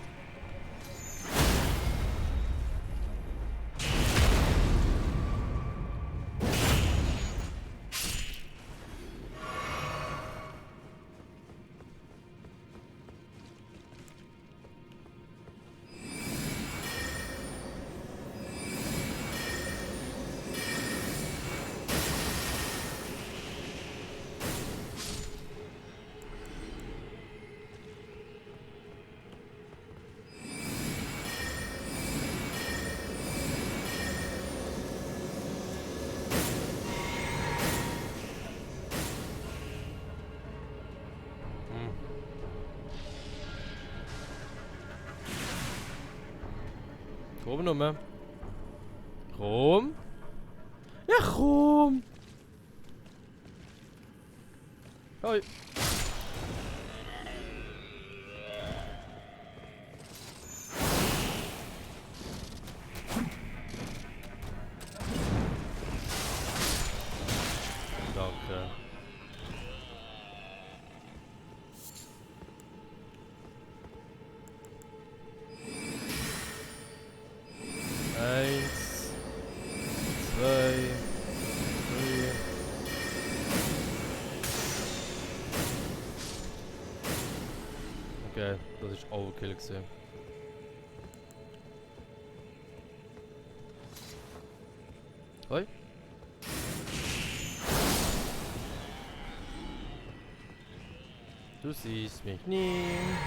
Komm nochmal. Komm. Ja, komm. Hoi. Danke. Eins, zwei, drei. Okay, das ist Overkill gewesen. Hoi. Du siehst mich nicht,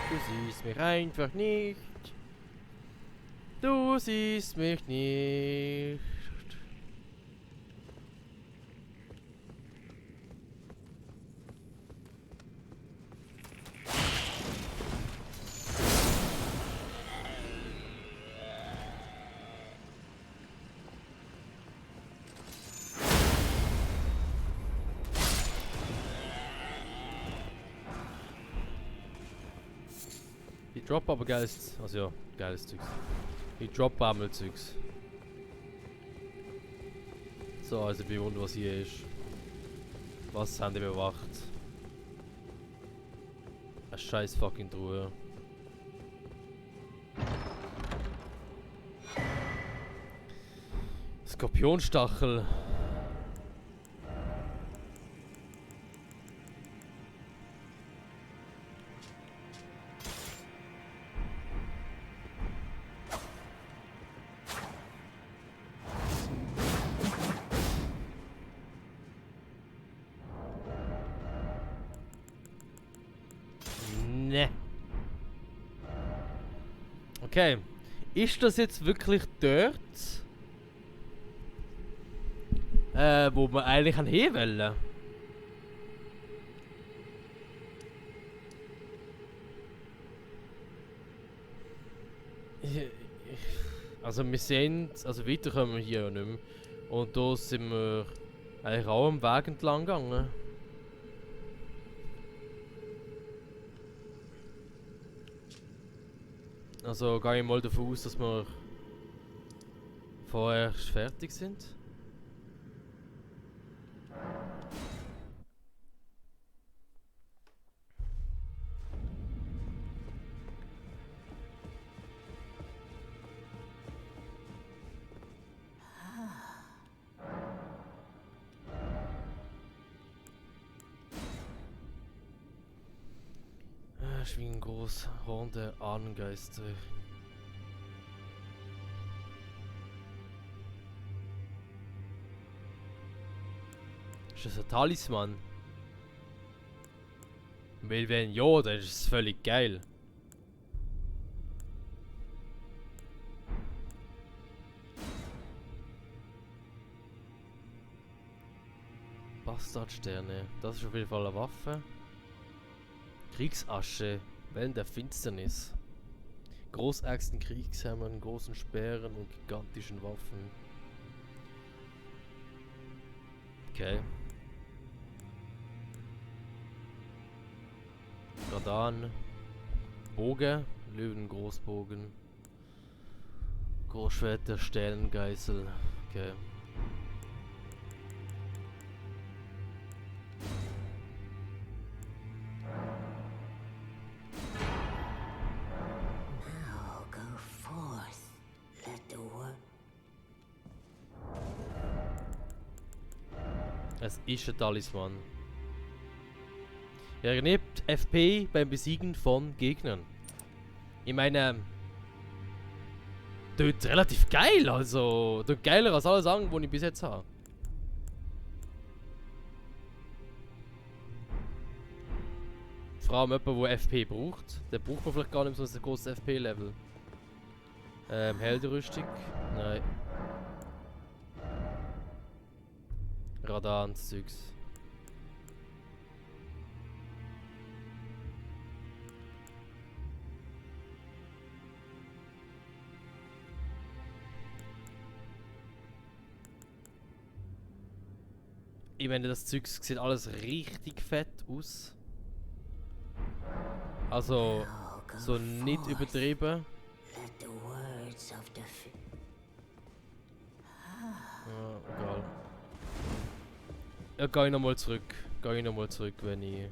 du siehst mich einfach nicht. Du siehst mich nicht. Ich droppe aber geiles, also ja, geiles Zeugs. Ich droppe einmal Zeugs. So, also ich wundere, was hier ist. Was haben die bewacht? Eine scheiß fucking Truhe. Skorpionstachel. Ne. Okay. Ist das jetzt wirklich dort? Wo wir eigentlich hin wollen? Also wir sind, also weiter kommen wir hier ja nicht mehr. Und da sind wir eigentlich auch am Weg entlang gegangen. Also gehe ich mal davon aus, dass wir vorerst fertig sind. ist wie ein groß hornender Ahnengeist. Ist das ein Talisman? Weil wenn ja, dann ist es völlig geil. Bastardsterne. Das ist auf jeden Fall eine Waffe. Kriegsasche. Wellen der Finsternis. Großäxten, Kriegshämmern, großen Speeren und gigantischen Waffen. Okay. Radan. Bogen. Löwengroßbogen. Großschwert der Stellengeißel. Okay. Now go forth. Let the world. Es ist ein Talisman. Er erhebt FP beim Besiegen von Gegnern. Ich meine, tut relativ geil, also tut geiler als alles andere, was ich bis jetzt habe. Vor allem jemand, der FP braucht. Der braucht man vielleicht gar nicht so ein großes FP-Level. Heldenrüstung? Nein. Radar-Zeugs. Ich meine, das Zeug sieht alles richtig fett aus. Also, Now go so nicht forth. übertrieben. Let the words of the Ja, egal. Ja, gehe ich nochmal zurück. Gehe ich nochmal zurück, wenn ich...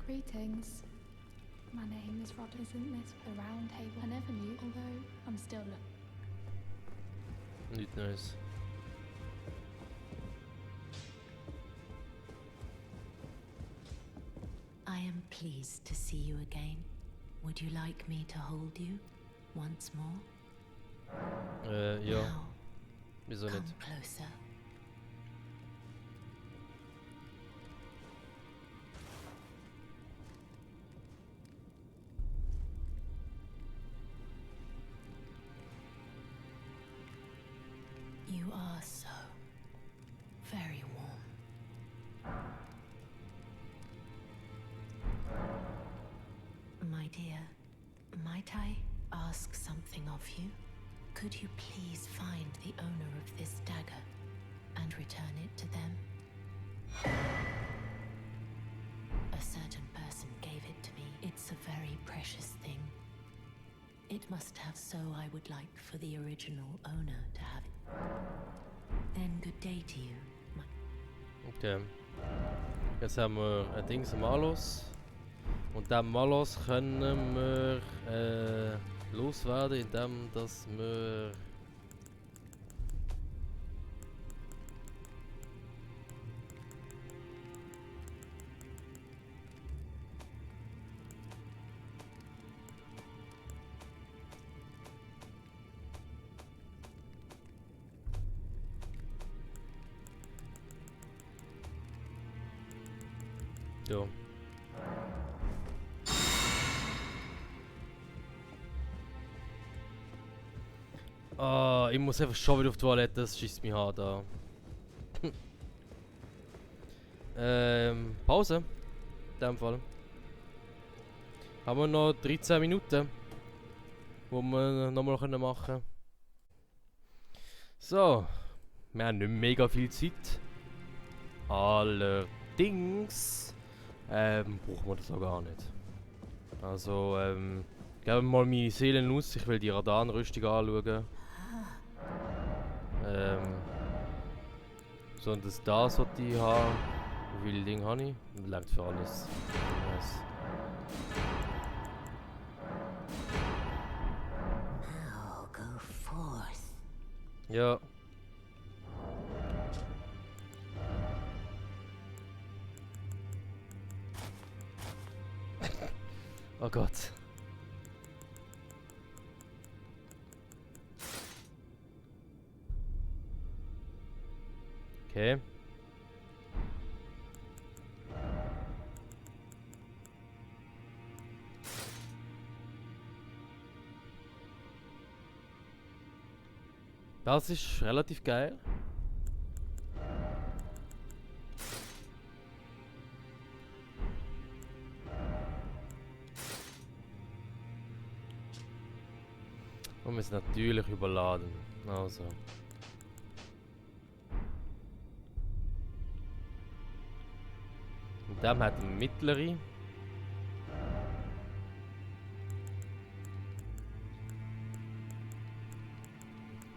Greetings. My name is Rod. Isn't this the round table? I never knew, although I'm still Nicht Neues. I am pleased to see you again. Would you like me to hold you once more? Ja, Now, wieso come nicht? closer. You are so very warm. My dear, might I ask something of you? Could you please find the owner of this dagger and return it to them? A certain person gave it to me. It's a very precious thing. It must have, so I would like for the original owner to have it. Then good day to you, my... Okay. Jetzt haben wir ein Dings Malos. Und diesen Malos können wir loswerden, indem dass wir... Ja. Ah, ich muss einfach schon wieder auf die Toilette, das schießt mich hart an. Pause. In dem Fall. Haben wir noch 13 Minuten, wo wir nochmal machen können. So. Wir haben nicht mega viel Zeit. Allerdings brauchen wir das auch gar nicht. Also, geben wir mal meine Seelen aus. Ich will die Radarrüstung anschauen. So, und das sollte ich haben. Wie viele Dinge habe ich? Das reicht für alles. Nice. Now go forth. Ja. Oh Gott. Okay. Das ist relativ geil. Und wir sind natürlich überladen. Also. Und der hat eine mittlere.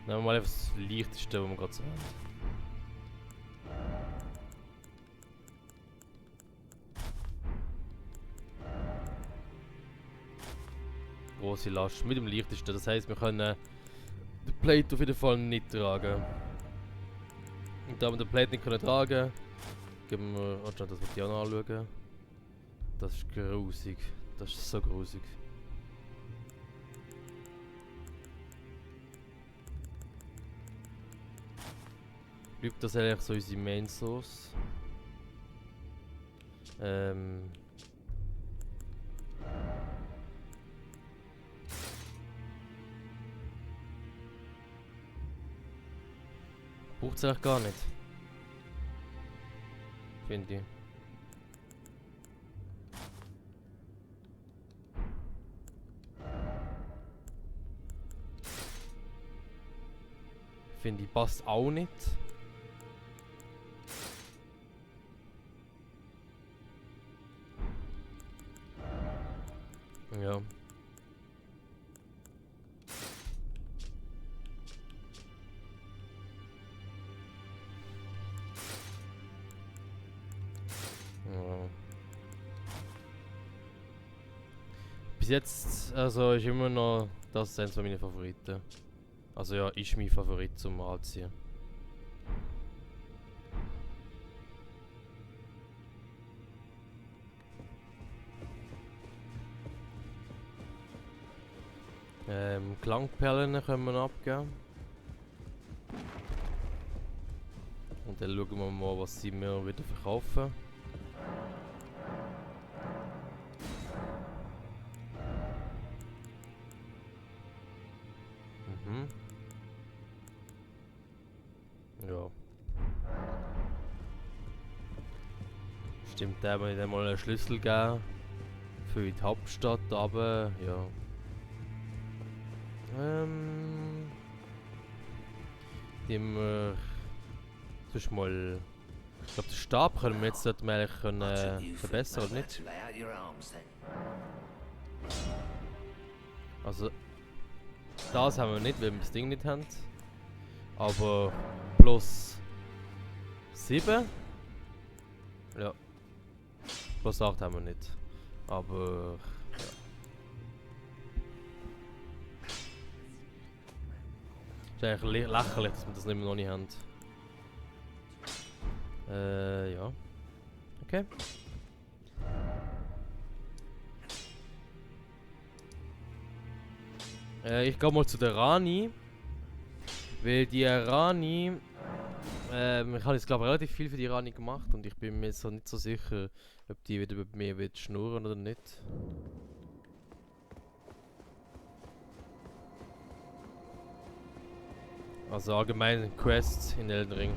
Nehmen wir mal einfach das leichteste, was wir gerade so haben. Große Last mit dem leichtesten. Das heisst, wir können den Plate auf jeden Fall nicht tragen. Und da wir den Plate nicht können tragen, geben wir. Oh, das wird ich auch noch anschauen. Das ist grusig. Das ist so grusig. Bleibt das eigentlich so unsere Main Source? Braucht es eigentlich gar nicht. Finde ich. Finde ich passt auch nicht. Ja. Bis jetzt, also ist immer noch das eins von meinen Favoriten. Also ja, ist mein Favorit zum Anziehen. Klangperlen können wir noch abgeben. Und dann schauen wir mal, was sie mir wieder verkaufen. Mhm. Ja. Stimmt, da haben wir mal einen Schlüssel geben für die Hauptstadt, aber ja. Die wir sonst mal. Ich glaube, den Stab können wir jetzt dort mal verbessern, oder nicht? Also, das haben wir nicht, weil wir das Ding nicht haben. Aber plus 7. Ja. Plus 8 haben wir nicht. Aber. Ist eigentlich lächerlich, dass wir das noch nicht haben. Ja. Okay. Ich gehe mal zu der Rani. Weil die Rani. Ich habe jetzt glaube relativ viel für die Rani gemacht und ich bin mir so nicht so sicher, ob die wieder mit mir wird schnurren oder nicht. Also allgemein Quests in Elden Ring.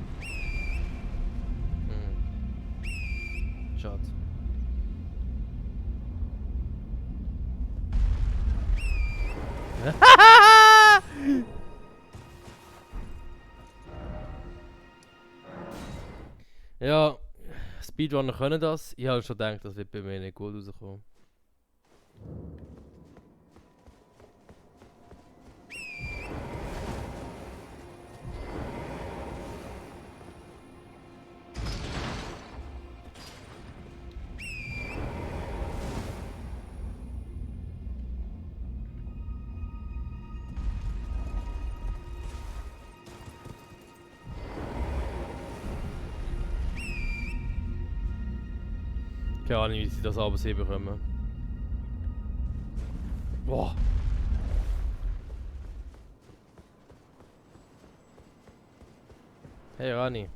Schade. Ja, Speedrunner können das. Ich habe schon gedacht, das wird bei mir nicht gut rauskommen. Keine Ahnung, wie sie das abends bekommen. Boah. Hey Rani.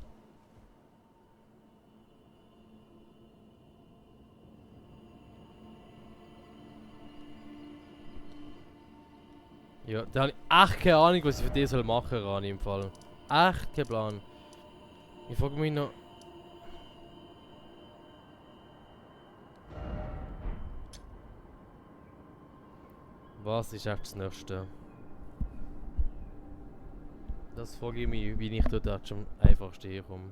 Ja, da habe ich echt keine Ahnung, was ich für dich machen soll, Rani, im Fall. Echt kein Plan. Ich frage mich noch... Was ist echt das Nächste? Das frage ich mich, wie ich dort schon einfachste herkomme.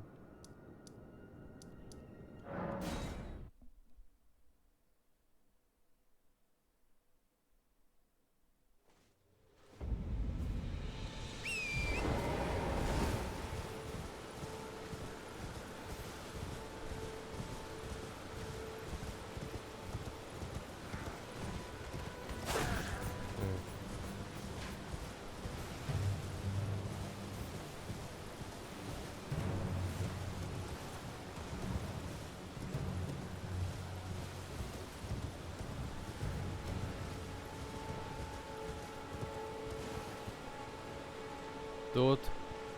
Dort,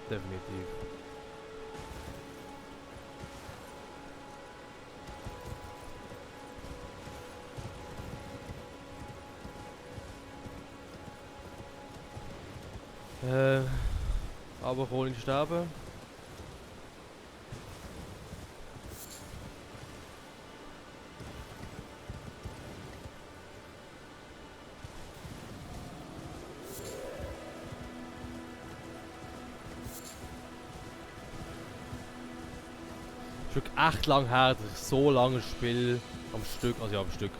definitiv. Aber hol ihn sterben. Es ist wirklich echt lang her, dass ich so lange Spiel am Stück, also ja am Stück,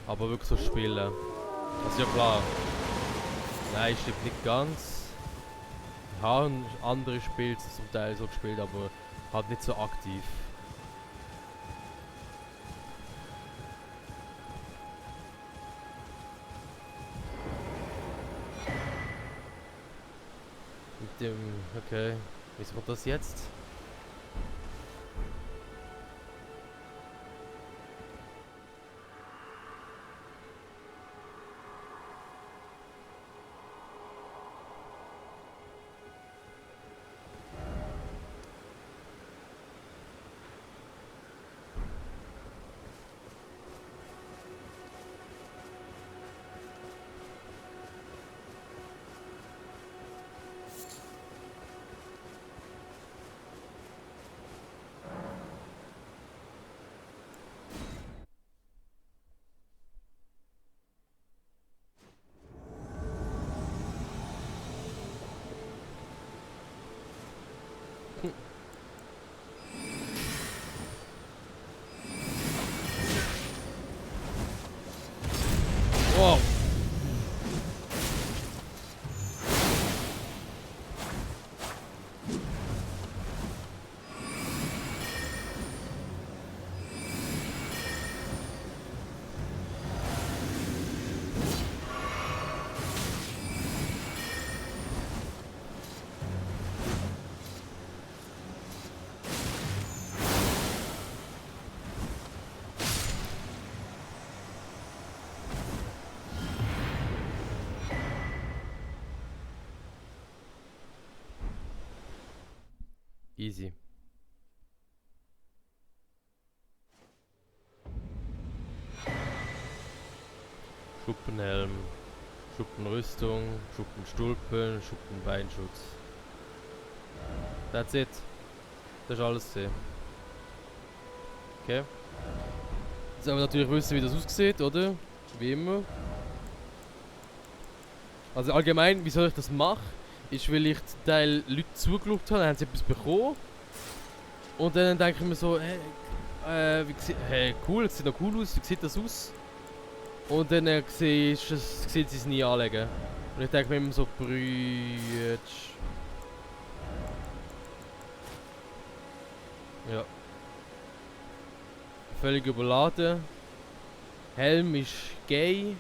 aber wirklich so spielen. Das ist ja klar. Nein, stimmt nicht ganz. Ich habe andere Spiele zum Teil so gespielt, aber halt nicht so aktiv. Mit dem, okay, wie wird das jetzt? Wow! Easy. Schuppenhelm, Schuppenrüstung, Schuppenstulpen, Schuppenbeinschutz. That's it. Das ist alles gesehen. Okay. Jetzt wollen wir natürlich wissen, wie das aussieht, oder? Wie immer. Also allgemein, wieso ich das mache, ist, weil ich zum Teil Leute zugeschaut habe, dann haben sie etwas bekommen. Und dann denke ich mir so, hey, cool, das sieht noch cool aus, wie sieht das aus? Und dann sieht sie es nie anlegen. Und ich denke mir immer so, Brütsch. Ja. Völlig überladen. Helm ist gay.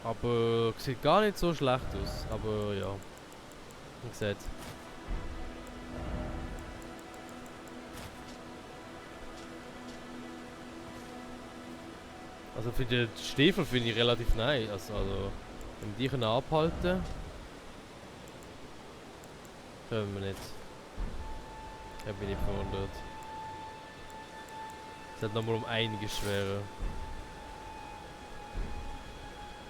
Aber sieht gar nicht so schlecht aus. Aber ja. Wie gesagt. Also für die Stiefel finde ich relativ nice. Also wenn die können abhalten können wir nicht. Da bin ich verwundert. Es hat nochmal um einiges schwerer.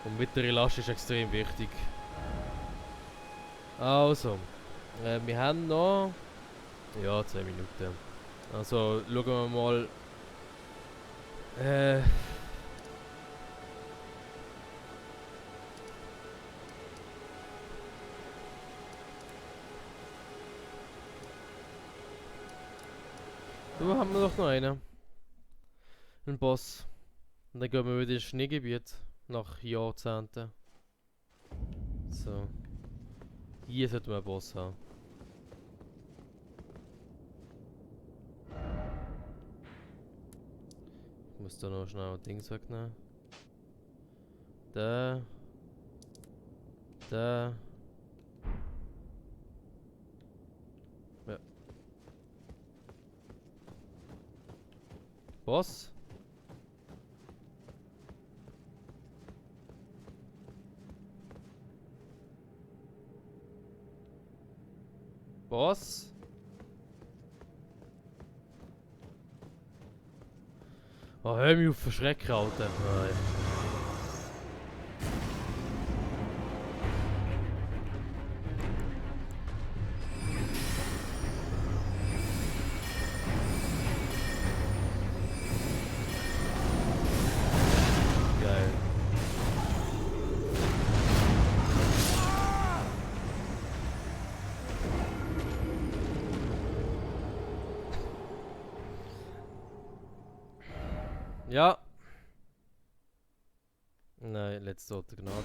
Und mittlere Last ist extrem wichtig. Also, wir haben noch... Ja, 10 Minuten. Also, schauen wir mal... Da haben wir doch noch einen. Ein Boss. Und dann gehen wir wieder ins Schneegebiet. Nach Jahrzehnten. So. Hier sollten wir einen Boss haben. Ich muss da noch schnell ein Ding wegnehmen. Da. Da. Ja. Boss? Boss? Oh, hör mich auf verschrecken, Alter. Nein. Geil. Ja. Nein, letzte Orte Gnade.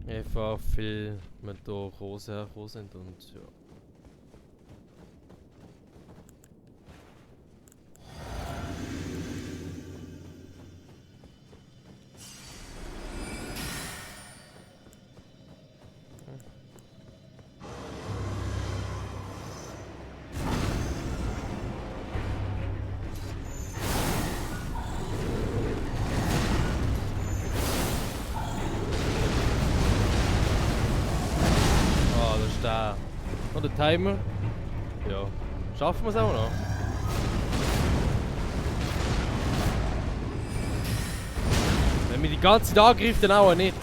Einfach viel mit da Rose hergekommen sind und ja. Ah, das ist der. Und der Timer. Ja. Schaffen wir es auch noch? Wenn wir die ganze Zeit angreift, dann auch nicht.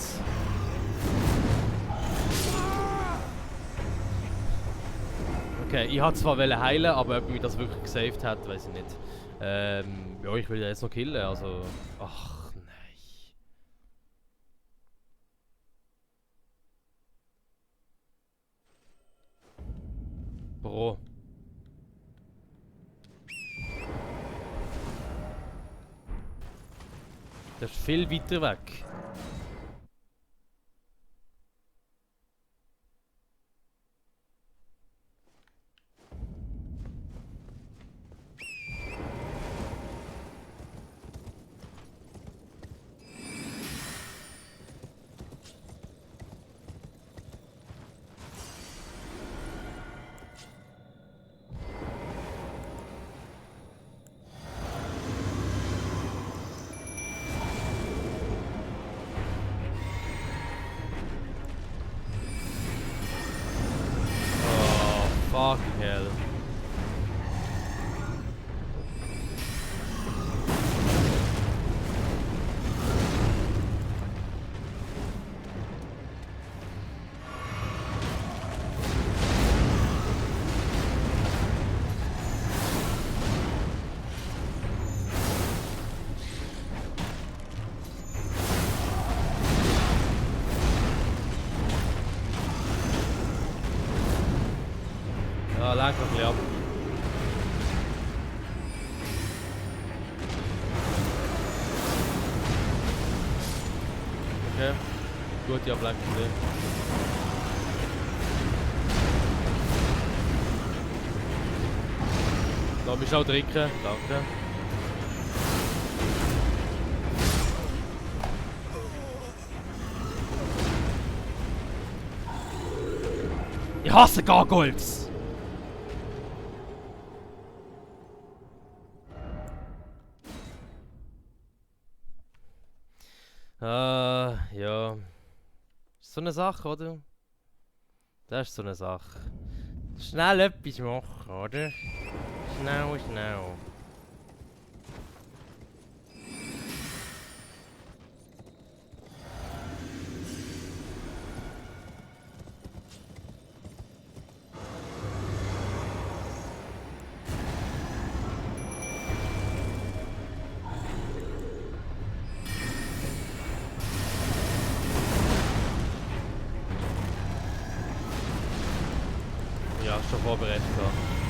Okay, ich wollte zwar heilen, aber ob mich das wirklich gesaved hat, weiß ich nicht. Ja, ich will ja jetzt noch killen, also... Ach, nein. Bro. Das ist viel weiter weg. Fucking hell. Ja, lag noch ein bisschen ab. Okay. Gut, ja, bleibt gesehen. Lass mich auch trinken, danke. Ja, hasse Gargoyles! Ja. So eine Sache, oder? Das ist so eine Sache. Schnell etwas machen, oder? Schnell, schnell. Ja, schon vorbereitet.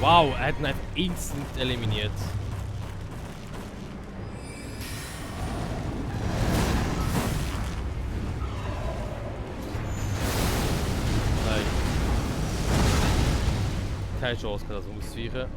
Wow, er hat ihn einfach instant eliminiert. Nein. Keine Chance, das auszuweichen.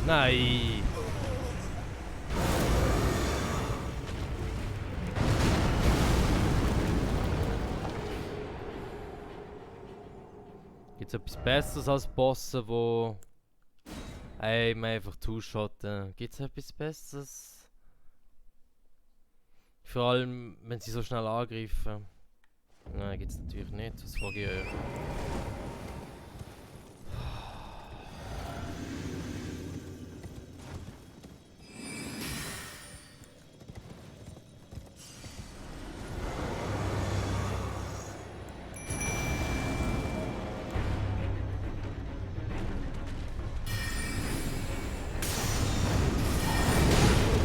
Nein! Gibt es etwas Besseres als Bosse, wo einem einfach zuschotten? Gibt es etwas Besseres? Vor allem, wenn sie so schnell angreifen. Nein, gibt es natürlich nicht. Das frage ich euch.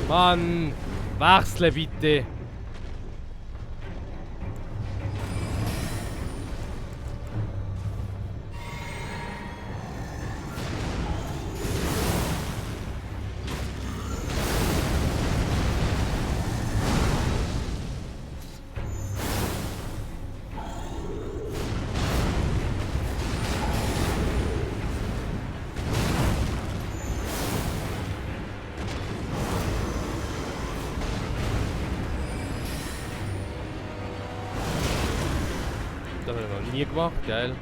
Mann, wechsle bitte. Das habe ich noch nie gemacht, geil.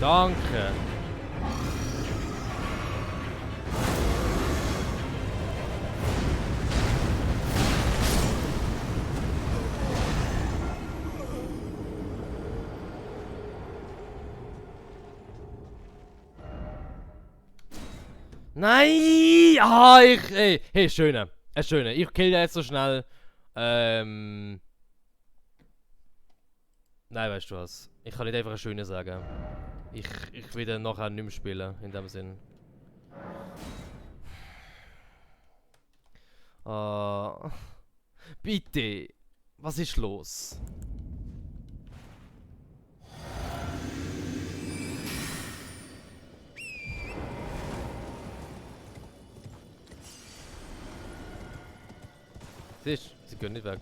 Danke. Nein! Ah, hey, schöne. Schöne. Ich kill den jetzt so schnell. Nein, weißt du was? Ich kann nicht einfach ein schöne sagen. Ich will den nachher nicht mehr spielen, in dem Sinn. Bitte! Was ist los? Siehst du, sie gehen nicht weg.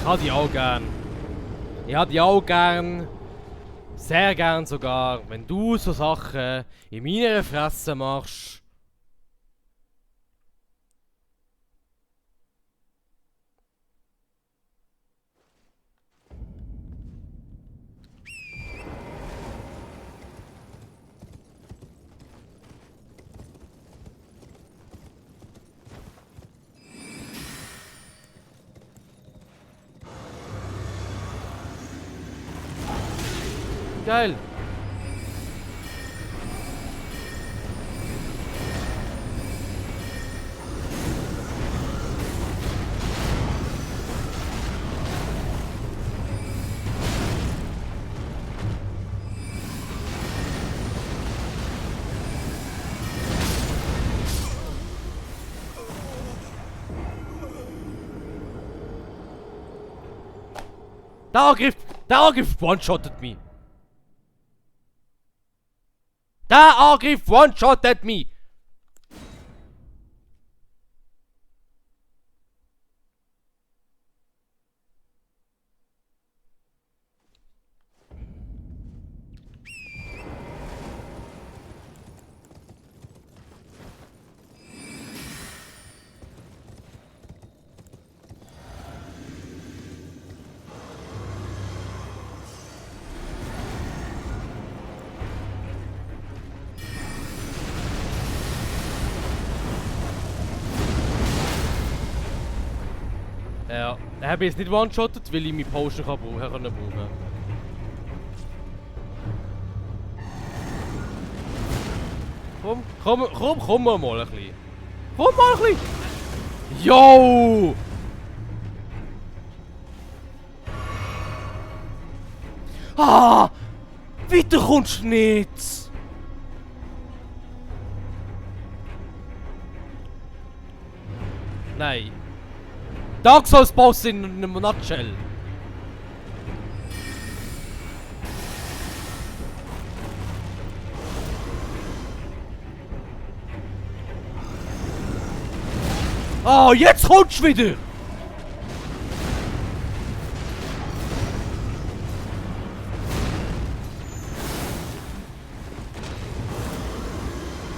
Ich habe die auch gern. Ich habe die auch gern. Sehr gern sogar, wenn du so Sachen in meiner Fresse machst. Geil. Der Angriff one-shottet mich. Der Angriff one-shottet mich. Ja, ich habe jetzt nicht one-shottet, weil ich meine Potion brauchen kann. Komm mal ein bisschen. Komm mal ein bisschen. Yo! Ah! Weiter kommst du nicht! Nein. Dark Souls Boss in einem Nutshell. Ah, jetzt kommst du wieder!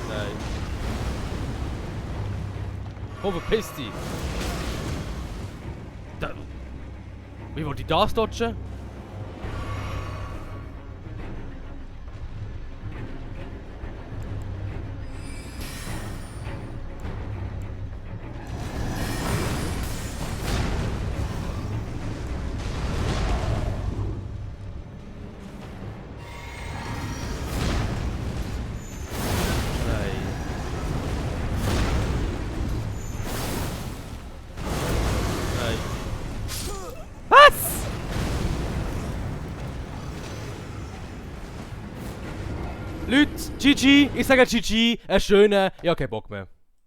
Nein. Komm, verpiss dich! Wie wollte ich das dodgen? Leute, GG, ich sage GG, einen schönen, ich hab keinen Bock mehr.